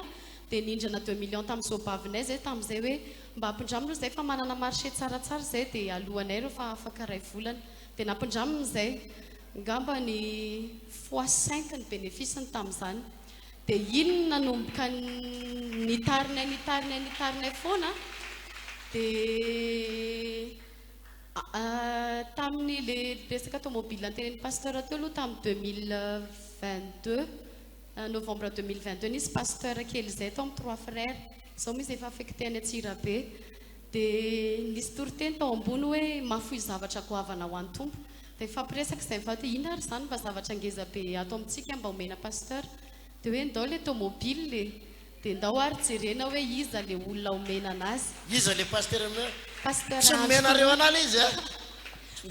dia nindrana deux millions tamin'ny zobavinay izay tamin'izay hoe mba ampindramo aloha izay fa manana marché tsaratsara izay dia alohanay ireo fa afaka iray volana. Dia nampindraminy izay. Ngamba ny fois cinq ny bénéfice-ny tamin'izany. Dia iny no nanomboka nitarinay nitarinay nitarinay foana. Dia tamin'ny le resaka tomobile notenenin'ny pasteur teo aloha tamin'ny 2022, novembre 2022 nisy pasteur kely izay tao amin'ny Trois Frères. Izao moa izy efa affecté any Antsirabe. Dia nisy toriteny tao ambony hoe mahafoy zavatra goavana ho an'ny Tompo. Dia nifampiresaka izay mivady hoe inona ary izany mba zavatra ngeza be ato amintsika mba omena Pasteur. Dia hoe ndao ilay tomobile e! Dia ndao ary jerena hoe iza ilay olona omena anazy. Iza ilay Pasteur omena? Pasteur Tsy Andry omenareo Koa. anah ilay izy a!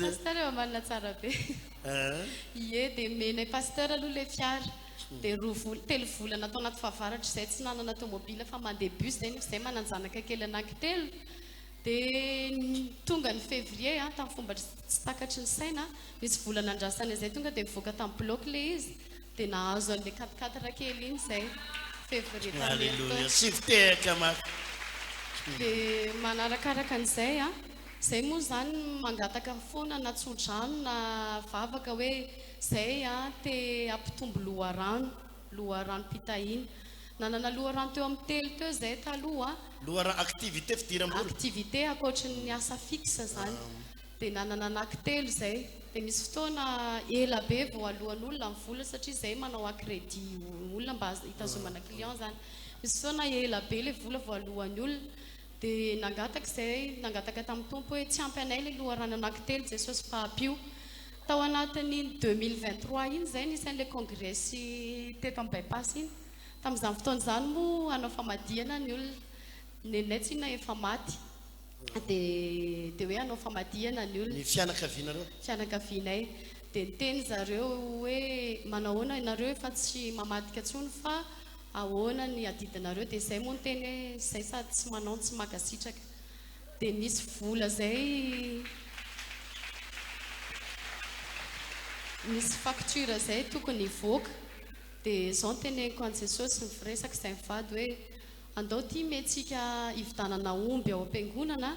Pasteur eo Amanina tsara be. Ie, dia omenay Pasteur aloha ilay fiara. Dia roa vol, telo volana tao anaty fahavaratra izay tsy nanana tomobile fa mandeha bus izay nefa izay manan-janaka kely anankitelo. Dia tonga ny février an, tamin'ny fomba tsy takatry ny saina, nisy vola nandrasana izay tonga dia nivoaka tamin'ny bloc ilay izy, dia nahazo an'ilay quatre quatre kely iny izay, février tamin'ny Alléluia, herintaona. sy fitehaka mafy. Dia manarakaraka an'izay an, izay moa izany mangataka foana na tso-drano na vavaka hoe izay an te hampitombo loharano, loharanom-pitahiana. Nanana loharano teo amin'ny telo teo izay taloha. Loharano, activité fidiram-bola. Activité ankoatry ny asa fixe izany. Dia nanana anaky telo izay. Dia misy fotoana ela be vao aloan'olona ny vola satria izay manao à crédit olona mba hitazomana client izany. Misy fotoana ela be ilay vola vao aloan'ny olona. Dia nangataka izay, nangataka tamin'ny Tompo hoe tsy ampy anay ilay loharano anaky telo Jesosy fa ampio. Tao anatin'iny 2023 iny izay nisy an'ilay kongresy teto amin'ny Bypass iny. Tamin'izany fotoana izany moa hanao famadihana ny olona. Neninay tsinona efa maty. Dia dia hoe hanao famadihana ny olona. Ny fianakavianareo? Fianakavianay. Dia niteny zareo hoe manao ahoana ianareo efa tsy mamadika intsony fa ahoana ny adidinareo. Dia izay moa niteny hoe izay sady tsy manao no tsy mankasitraka. Dia nisy vola izay nisy facture izay tokony hivoaka. Dia izao no teneniko an'i Jesosy, miresaka izay mivady hoe, andao ity omentsika hividanana omby ao am-piangonana,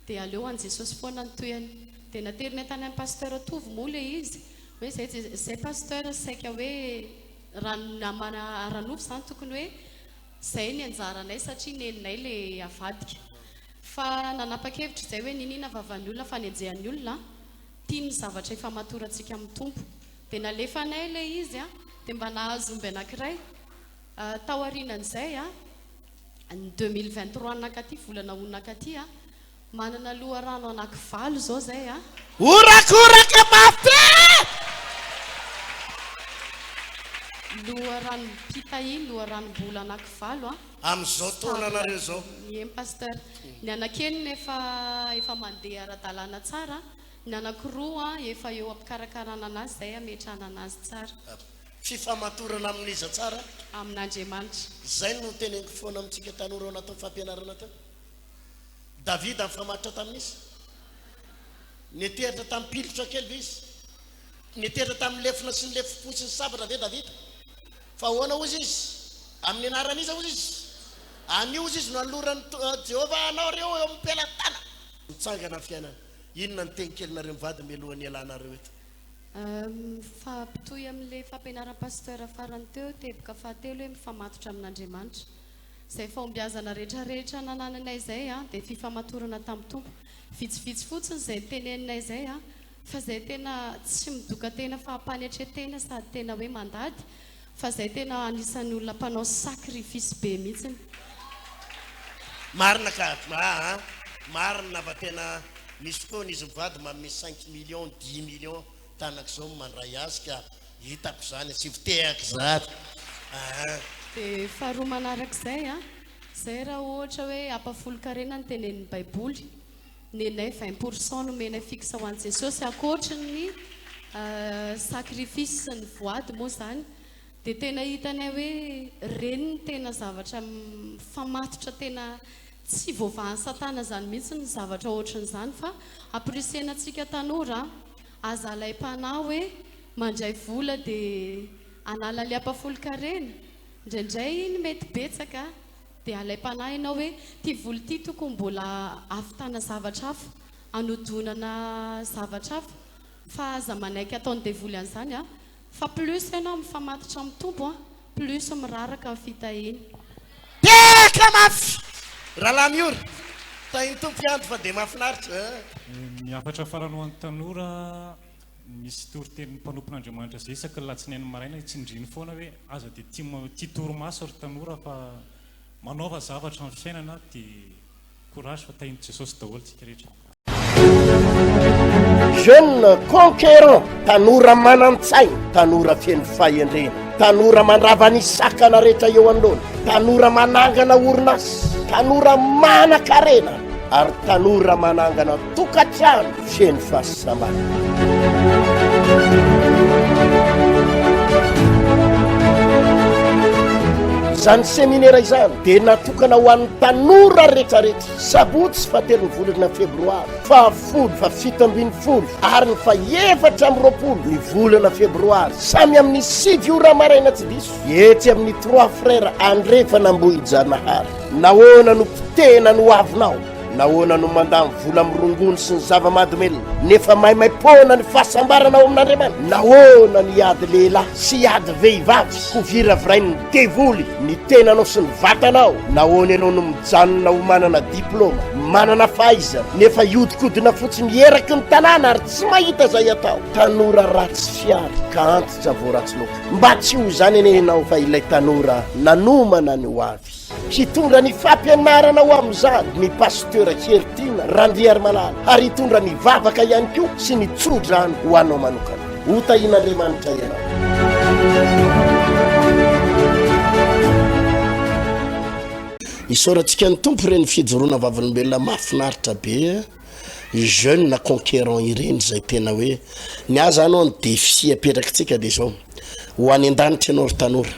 dia aleo an'i Jesosy foana ny tohiny. Dia naterinay tany amin'ny Pasteur Tovo moa ilay izy, hoe izay izay Pasteur saika hoe raha ny namana ara-nofo izany tokony hoe izay ny anjaranay satria neninay ilay avadika. Fa nanapa-kevitra izay hoe niniana vavan'ny olona fanenjehan'ny olona, tia ny zavatra ifamatorantsika amin'ny Tompo. Dia nalefanay ilay izy an, dia mba nahazo omby anankiray. Tao aorianan'izay an, ny 2023 nankaty, volana ho nankaty an, Manana loharano anaky valo izao zay a. Horakoraka mafy e! Loharanom-pitahiana, loharanom-bola anaky valo a. Amin'izao taonanareo izao. Eny Pasteur. Ny anankenina efa efa mandeha ara-dalàna tsara, ny anankiroa efa eo am-pikarakarana anazy izay hametrahana anazy tsara. Fifamatorana amin'iza tsara? Amin'Andriamanitra. Izay no teneniko foana amintsika tanora ao anatin'ny fampianarana teo. Davida nifamatotra tamin'iza? Nitehatra tamin'ny pilotra kely ve izy? Nitehatra tamin'ny lefona sy ny lefom-po sy ny sabatra ve Davida? Fa ahoana hozy izy? Amin'ny anaran'iza hozy izy? Anio hozy izy no anoloran'i Jehovah anao ireo eo amin'ny pelatanana. Mitsangana ny fiainana. Inona ny teny kelinareo mivady mialohan'ny hialanareo eto? Mifampitohy amin'ilay fampianaran'i Pasteur farany teo, teboka fahatelo hoe mifamatotra amin'Andriamanitra. Izay fahombiazana rehetra rehetra nanananay izay dia fifamatorana tamin'ny Tompo. Vitsivitsy fotsiny izay noteneninay izay fa izay tena tsy midoka tena fahampanetren-tena sady tena hoe mandady fa izay tena anisan'ny olona mpanao sacrifice be mihitsiny. Marina ka aa marina fa tena misy fotoana izy mivady manome cinq millions dix millions tanak'izao mandray azy ka Hitako izany, asivo tehaka izany aa. Dia faharoa manarak'izay an, izay raha ohatra hoe ampahafolon-karena no tenenin'ny baiboly, nenay 20 pour cent nomenay fixe ho an'i Jesosy ankoatry ny sacrifice sy ny voady moa izany, dia tena hitanay hoe ireny no tena zavatra mifamatotra tena tsy voavahan'i satana izany mihitsy ny zavatra ohatrin'izany fa amporisihina antsika tanora an, Aza alaim-panahy hoe mandray vola dia hanala le ampafolon-karena, indraindray iny mety betsaka dia alaim-panahy ianao hoe ity vola ity tokony mbola hahavitana zavatra hafa, hanodonana zavatra hafa fa aza manaiky ataon'ny devoly an'izany a! Fa plus ianao mifamatotra amin'ny Tompo a, plus miraraka ny fitahiany. Tehaka mafy! Rahalahy Miora, tahin'ny Tompo hiandry fa dia mahafinaritra eh. Ny hafatra farany ho an'ny tanora, misy toritenin'ny mpanompon'Andriamanitra izay isaky ny latsinainy maraina tsindriany foana hoe aza dia tia tia torimaso ry tanora fa manaova zavatra amin'ny fiainana dia Courage fa tahin'i Jesosy daholo tsika rehetra. Jeune conquérant, tanora manan-tsaina, tanora feno fahendrena, tanora mandrava ny sakana rehetra eo anoloana, tanora manangana orinasa, tanora manan-karena ary tanora manangana tokantrano feno fahasambarana. Izany seminera izany dia natokana ho an'ny tanora rehetrarehetra, sabotsy fahatelon'ny volana febroary, fahafolo, fahafito ambin'ny folo ary ny faha-24 ny volana febroary, samy amin'ny sivy ora maraina tsy diso, etsy amin'ny Trois Frères Andrefana Ambohijanahary. Nahoana no potehina ny hoavinao? Nahoana no mandany vola amin'ny rongony sy ny zava-mahadomelina, nefa maimaim-poana ny fahasambarana ao amin'Andriamanitra? Nahoana no hiady lehilahy sy hiady vehivavy, ho viravirain'ny devoly ny tenanao sy ny vatanao? Nahoana ianao no mijanona ho manana diplaoma, manana fahaizana, nefa hiodikodina fotsiny eraky ny tanàna ary tsy mahita izay atao? Tanora ratsy fihary ka antitra vao ratsy loaka. Mba tsy ho izany anie ianao fa ilay tanora nanomana ny hoavy. Hitondra ny fampianarana ho amin'izany ny Pasteur Heritiana Randriarimalala ary hitondra ny vavaka ihany koa sy ny tsodrano ho anao manokana. Ho tahian'Andriamanitra ianao. Isaorantsika ny Tompo ireny fijoroana vavolombelona mahafinaritra be jeune conquérant ireny izay tena hoe ny ahy zany ho'a ny défi apetrakitsika de zao ho any an-danitra ianao ry tanora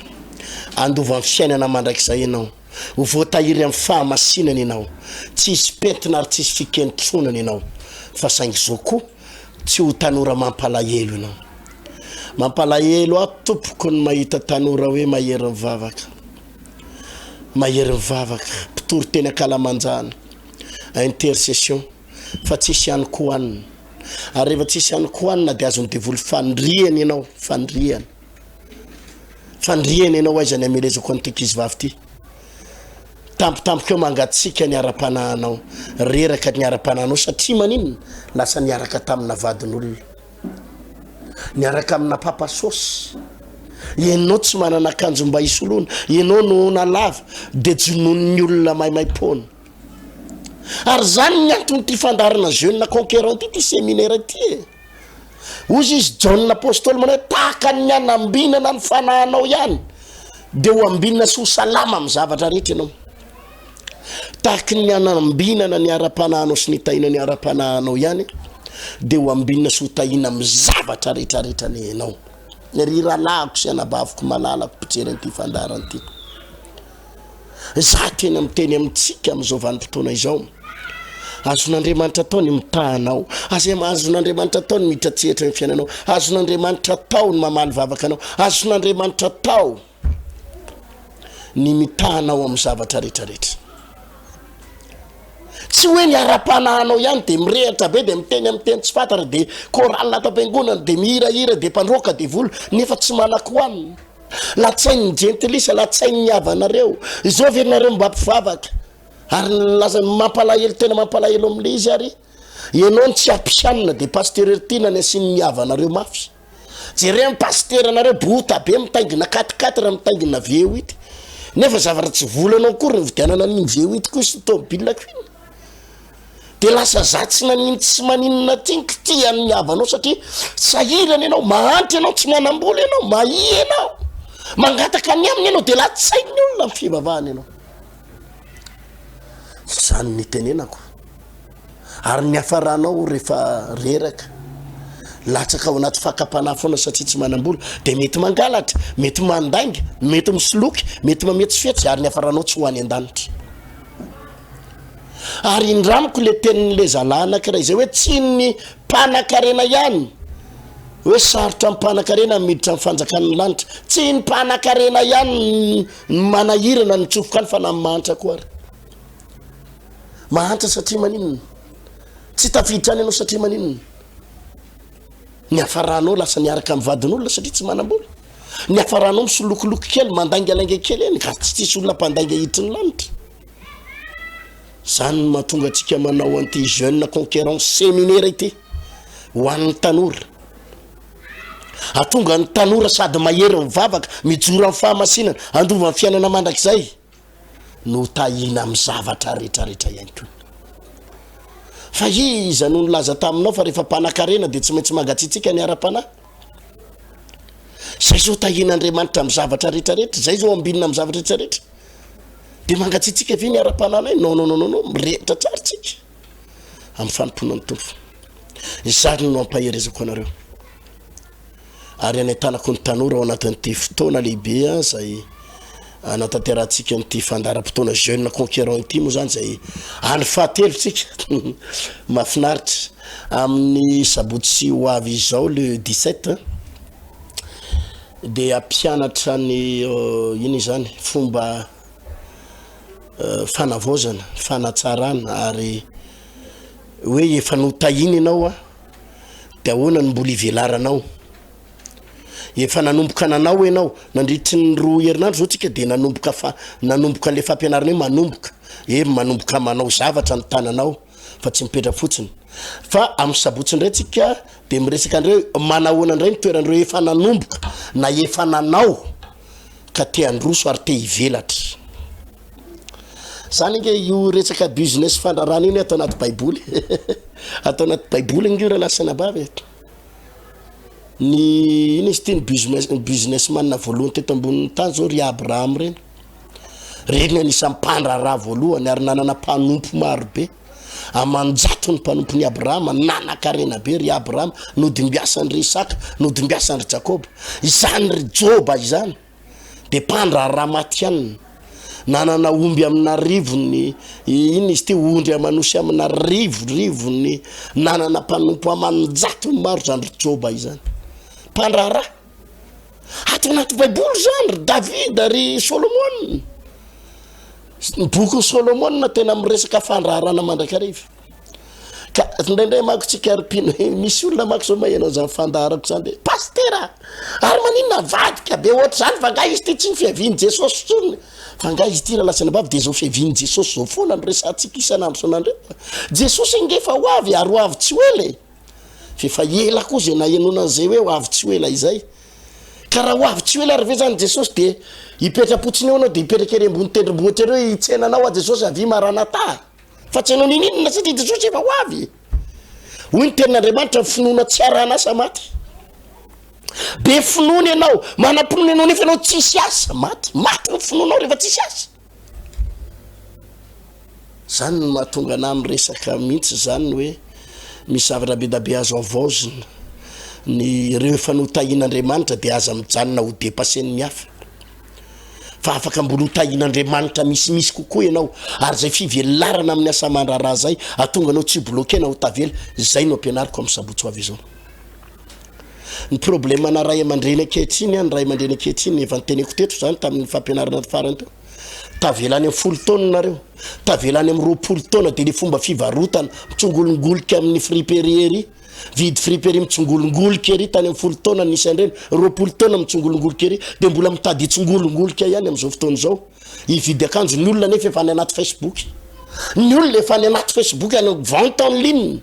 handova ny fiainana mandrakizay ianao ho voatahiry amin'ny fahamasinana ianao tsy hisy pentina ary tsy hisy fikentronana ianao fa saingy zao koa tsy ho tanora mampalahelo ianao mampalahelo aho tompoko ny mahita tanora hoe mahery mivavaka mahery mivavaka mpitory teny ankalamanjana intercession fa tsisy ihany koa hanina ary rehefa tsisy ihany koa hanina dia azon'ny devoly fandrihana ianao fandrihana fandrihana ianao aiza ny amelezako an'ity ankizivavy ity tampotampoka eo mangatsiaka ny ara-panahinao reraka ny ara-panahinao satria maninona lasa niaraka tamina vadin'olona niaraka amina papa sosy ianao tsy manana akanjo mba hisoloana ianao nohona lava dia jononin'ny olona maimaim-poana. Ary izany ny anton'ity fandaharana Jeune Conquérant ity, ity séminaire ity e. Hozy izy Jaona Apostoly manao hoe tahaka ny hanambinana ny fanahinao ihany dia ho ambinina sy ho salama amin'ny zavatra rehetra ianao. Tahaky ny hanambinana ny ara-panahinao sy ny hitahiana ny ara-panahinao ihany dia ho ambinina sy ho tahiana amin'ny zavatra rehetra rehetra anie ianao. Ry rahalahiko sy anabaviko malalako mpijery an'ity fandaharana ity. Izaho tena miteny amintsika amin'izao vanim-potoana izao. Azon'Andriamanitra atao ny mitaha anao. Azon'Andriamanitra atao ny miditra an-tsehatra ny fiainanao. Azon'Andriamanitra atao ny mamaly vavaka anao. Azon'Andriamanitra atao ny mitaha anao amin'ny zavatra rehetrarehetra. Tsy hoe ny ara-panahinao ihany dia mirehitra be dia miteny amin'ny teny tsy fantatra dia chorale ato am-piangonana dia mihirahira dia mpandroaka devoly nefa tsy manan-kohanina. Latsain'ny jentilisa, latsain'ny havanareo. Izao ve nareo mba mpivavaka? Ary nilaza ny mampalahelo tena mampalahelo amin'ilay izy ary ianao no tsy ampihanina dia pasteur Heritiana ny asian'ny havanareo mafy. Jereo ny pasiteranareo bota be mitaingina quatre quatre mitaingina V8 nefa zavatra tsy volanao akory nividianana an'iny V8 ko sy tomobile ko iny. Dia lasa za tsy nanino tsy maninona ty ny kitihan'ny havanao satria sahirana ianao, mahantra ianao, tsy manam-bola ianao, mahia ianao, mangataka ny aminy ianao dia latsain'ny olona amin'ny fivavahana ianao. Izany ny itenenako. Ary ny hafaranao rehefa reraka, latsaka ao anaty fakam-panahy foana satria tsy manam-bola, dia mety mangalatra, mety mandainga, mety misoloky, mety mametsifetsy ary ny hafaranao tsy ho any an-danitra. Ary indramiko le tenin'le zalahy anakiray zay hoe tsy ny mpanakarena ihany hoe sarotra amin'ny mpanakarena ny miditra amin'ny fanjakan'ny lanitra, tsy ny mpanakarena ihany ny manahirana ny mitsofoka any fa na ny mahantra koa ary. Mahantra satria maninona? Tsy tafiditra any ianao satria maninona? Ny hafaranao lasa niaraka amin'ny vadin'olona satria tsy manam-bola. Ny hafaranao misolokoloky kely, mandaingalainga kely eny, ka tsy tsisy olona mpandainga hiditry ny lanitra. Zany no mahatonga antsika manao an'ity jeune conquérant séminaire ity ho an'ny tanora. Hatonga ny tanora sady mahery mivavaka, mijoro amin'ny fahamasinana, handova ny fiainana mandrakizay no tahiana amin'ny zavatra rehetrarehetra ihany koa. Fa iza no nilaza taminao fa rehefa mpanan-karena dia tsy maintsy mangatsiatsiaka ny ara-panahy? Zay zao tahian'Andriamanitra amin'ny zavatra rehetrarehetra, zay zao ambinina amin'ny zavatra rehetrarehetra. Dia mangatsiatsiaka ve ny ara-panahinay? Non, non, non, non, non, mirehitra tsara tsika amin'ny fanompoana ny Tompo. Izany no ampaherezako anareo. Ary anentanako ny tanora ao anatin'ity fotoana lehibe izay anatanterahantsika an'ity fandaharam-potoana Jeune Conquérant ity moa izany izay andro fahatelo tsika. Mahafinaritra. Amin'ny sabotsy ho avy izao le 17 dia hampianatra ny inona izany fomba fanavaozana, fanatsarana ary hoe efa notahiana ianao a, dia ahoana no mbola ivelaranao? Efa nanomboka nanao ianao, nandritry ny roa herinandro zao tsika dia nanomboka fa nanomboka an'le fampianarana hoe manomboka, eh manomboka manao zavatra ny tananao fa tsy mipetra-fotsiny. Fa amin'ny sabotsy indray tsika dia miresaka indray hoe manahoana indray ny toeran'ireo efa nanomboka na efa nanao ka te handroso ary te hivelatra. Zany ange io resaka business fandrarana io ny ato anaty baiboly. Ato anaty baiboly ange io rahalahy sy anabavy e. Ny ino izy ity ny business businessman voalohany teto ambonin'ny tany zao ry Abraham reny. Reny anisan'ny mpandraharaha voalohany ary nanana mpanompo maro be. Aman-jatony mpanompon'i Abrahama, nanan-karena be ry Abrahama, nodimbiasan-dry Isaka, nodimbiasan-dry Jakoba. Izany ry Joba izany dia mpandraharaha matihanina. Nanana omby amin'arivony, inona izy ity, ondry aman'osy amin'arivorivony, nanana mpanompo aman-jatony maro izany ry Joba izany. Mpandraharaha. Ato anaty Baiboly izany ry Davida, ry Solomona. Ny bokin'i Solomona tena miresaka fandraharana mandrakariva. Ka indraindray manko tsika ry mpino, misy olona manko zao maheno an'izany fandaharako izany dia pastera ary maninona avadika be ohatr'izany fa angaha izy ity tsy ny fiavian'i Jesosy intsony. Fa angaha izy ity rahalahy sy anabavy dia izao fiavian'i Jesosy izao foana no resahantsika isan'andro isan'andro eo. Jesosy ange efa ho avy ary ho avy tsy ho ela e. F'efa ela koa izay nahenoana an'izay hoe ho avy tsy ho ela izay. Ka raha ho avy tsy ho ela ary ve izany Jesosy dia hipetra-potsiny eo ianao dia hipetraka ery ambony tendrombohitra ery hoe hitsena anao aho Jesosy avia Maranatha. Fa tsy hanao ninoninona satria Jesosy efa ho avy. Hoy ny tenin'Andriamanitra, ny finoana tsy arahan'asa maty. Be finoana ianao, manam-pinoana ianao nefa ianao tsisy asa, maty. Maty ny finoanao rehefa tsisy asa. Zany no mahatonga anah miresaka mihitsy zany hoe misy zavatra be da be azo havaozina. Ny ireo efa notahian'Andriamanitra dia aza mijanona ho depassen'ny hafa. Fa afaka mbola ho tahian'Andriamanitra misimisy kokoa ianao ary izay fivelarana amin'ny asa aman-draharaha izay hahatonga anao tsy ho bloqué na ho tavela. Izay no ampianariko amin'ny sabotsy ho avy izao. Ny problème-na ray aman-dreny ankehitriny, ny ray aman-dreny ankehitriny, efa noteneniko teto izany tamin'ny fampianarana farany teo. Tavela any amin'ny folo taona nareo, tavela any amin'ny 20 taona dia le fomba fivarotana mitsongolongolika amin'ny friperie ery, vidy friperie mitsongolongolika ery tany amin'ny folo taona nisy an'ireny, 20 taona mitsongolongolika ery dia mbola mitady hitsongolongolika ihany amin'izao fotoana izao. Hividy akanjo ny olona nefa efa any anaty Facebook. Ny olona efa any anaty Facebook any vente en ligne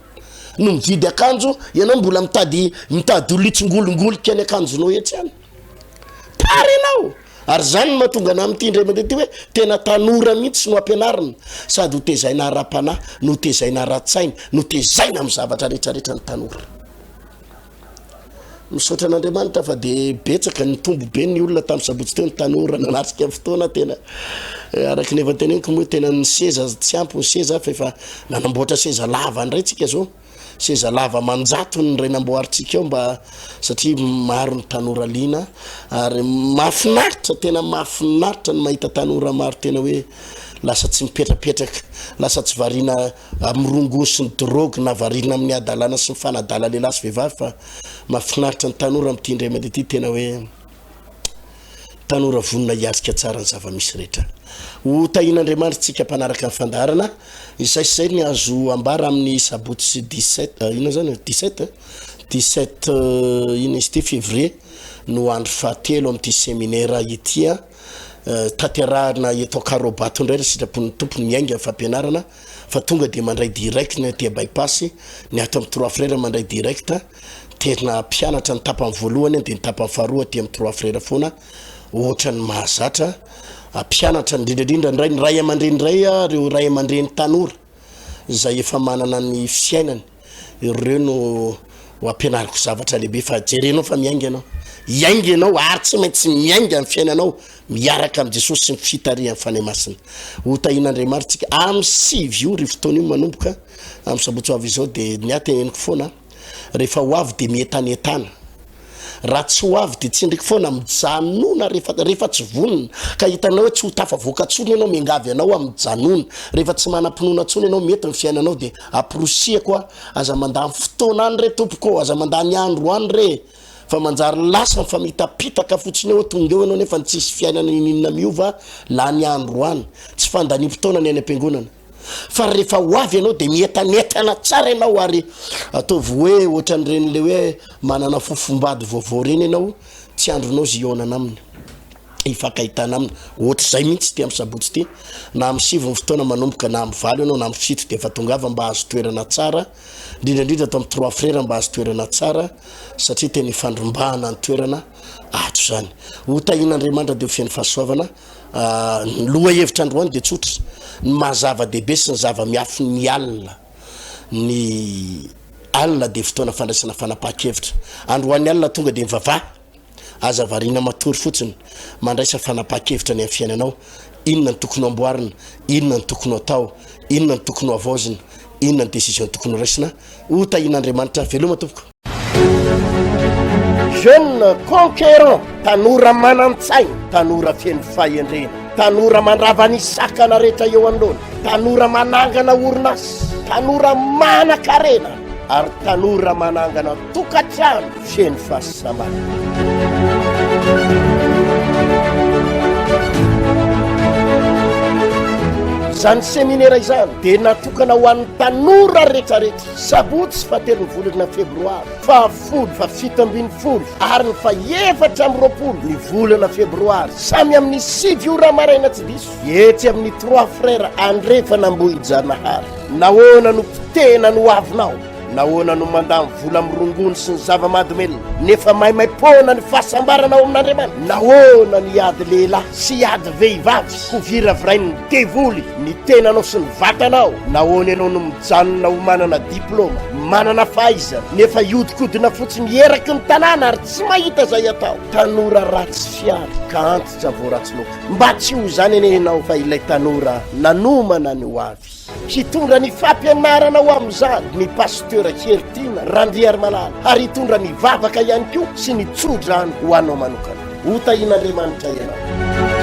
no mividy akanjo, ianao mbola mitady mitady olona hitsongolongolika ny akanjonao etsy any. Tara ianao! Ary izany no mahatonga anah amin'ity indray mandeha ity hoe tena tanora mihitsy no ampianarina, sady ho tezaina ara-panahy, no ho tezaina ara-tsaina, no tezaina amin'ny zavatra rehetrarehetra ny tanora. Misaotra an'Andriamanitra fa dia betsaka, nitombo be ny olona tamin'ny sabotsy teo, ny tanora nanatrika ny fotoana, tena eh, araka ny efa teneniko moa tena ny seza tsy ampy ny seza fa efa nanamboatra seza lava indray tsika zao. Seza lava aman-jatony indray namboarintsika eo mba satria maro ny tanora liana ary mahafinaritra, tena mahafinaritra ny mahita tanora maro tena hoe lasa tsy mipetrapetraka, lasa tsy variana amin'ny rongony sy ny drogue na variana amin'ny hadalana sy ny fanadala lehilahy sy vehivavy fa mahafinaritra ny tanora amin'ity indray mandeha ity tena hoe Tanora vonona hiatrika tsara ny zava-misy rehetra. Ho tahian'Andriamanitra tsika mpanaraka ny fandaharana. Izay sy izay ny azo ambara amin'ny sabotsy 17, inona zany e? 17 eh? 17 inona izy ity? Février no andro fahatelo amin'ity seminera ity an. Tanterahina eto Ankarobato indray raha sitrapon'ny Tompo ny miainga ny fampianarana fa tonga dia mandray direct ny aty Bypass, ny ato amin'ny Trois Frères mandray direct. Tena mpianatra ny tapany voalohany dia ny tapany faharoa aty amin'ny Trois Frères foana ohatran'ny mahazatra. Mpianatra indrindra indrindra indray ny ray aman-dreny indray ireo ray aman-dreny tanora izay efa manana ny fiainany ireo no ho ampianariko zavatra lehibe fa jerenao fa miainga ianao. Hiainga ianao ary tsy maintsy miainga ny fiainanao miaraka amin'i Jesosy sy ny fitarihan'ny Fanahy Masina. Ho tahian'Andriamanitra tsika amin'ny 9 ora io fotoana io manomboka amin'ny sabotsy ho avy izao dia ny ahy teneniko foana. Rehefa ho avy dia mientanentana. Raha tsy ho avy dia tsindriko foana, mijanona rehefa rehefa tsy vonona ka hitanao hoe tsy ho tafavoaka tsony ianao, miangavy anao aho mijanona. Rehefa tsy manam-pinoana tsony ianao, mety ny fiainanao dia amporosihako aho, aza mandany fotoana any re tompoko ô, aza mandany andro any re fa manjary lasa mifamitapitaka fotsiny eo, tonga eo ianao nefa tsisy fiainana inoninona miova, lany andro any. Tsy fandaniam-potoana ny any am-piangonana. Fa rehefa ho avy ianao dia mientanentana tsara ianao ary ataovy hoe ohatran'ireny le hoe manana fofombady vaovao ireny ianao, tsy andrinao izy hihaonana aminy, hifankahitana aminy. Ohatr'izay mihitsy ity amin'ny sabotsy ity, na amin'ny sivy ny fotoana manomboka, na amin'ny valo ianao, na amin'ny fito dia efa tongava mba hahazo toerana tsara, indrindra indrindra ato amin'ny Trois Frères mba hahazo toerana tsara satria tena ifandrombahana ny toerana ato izany. Ho tahian'Andriamanitra dia ho feno fahasoavana. Ny lohahevitra androany dia tsotra, ny maha zava-dehibe sy ny zava-miafin'ny alina. Ny alina dia fotoana fandraisana fanapahan-kevitra. Androany alina tonga dia mivavaha, aza variana matory fotsiny, mandraisa fanapahan-kevitra ny amin'ny fiainanao, inona no tokony ho amboarina, inona no tokony ho atao, inona no tokony ho havaozina, inona ny décision tokony ho raisina. Ho tahian'Andriamanitra. Veloma tompoko. Jeune conquérant, tanora manan-tsaina, tanora feno fahendrena, tanora mandrava ny sakana rehetra eo anoloana, tanora manangana orinasa, tanora manan-karena ary tanora manangana tokantrano feno fahasambarana. Izany seminera izany dia natokana ho an'ny tanora rehetrarehetra. Sabotsy fahatelon'ny volana febroary, fahafolo, fahafito 17 ary ny faha-24 ny volana febroary, samy amin'ny 9 ora maraina tsy diso, etsy amin'ny Trois Frères Andrefan'Ambohijanahary. Nahoana no potehina ny hoavinao? Nahoana no mandany vola amin'ny rongony sy ny zava-mahadomelina, nefa maimaim-poana ny fahasambarana ao amin'Andriamanitra? Nahoana no hiady lehilahy sy hiady vehivavy ho viravirain'ny devoly ny tenanao sy ny vatanao? Nahoana ianao no mijanona ho manana diplaoma, manana fahaizana, nefa hiodikodina fotsiny eraky ny tanàna ary tsy mahita izay atao? Tanora ratsy fihary ka antitra vao ratsy loaka. Mba tsy ho izany anie ianao fa ilay tanora nanomana ny ho avy. Hitondra ny fampianarana ho amin'izany ny Pasteur Heritiana Randriarimalala ary hitondra ny vavaka ihany koa sy ny tso-drano ho anao manokana. Ho tahian'Andriamanitra ianao.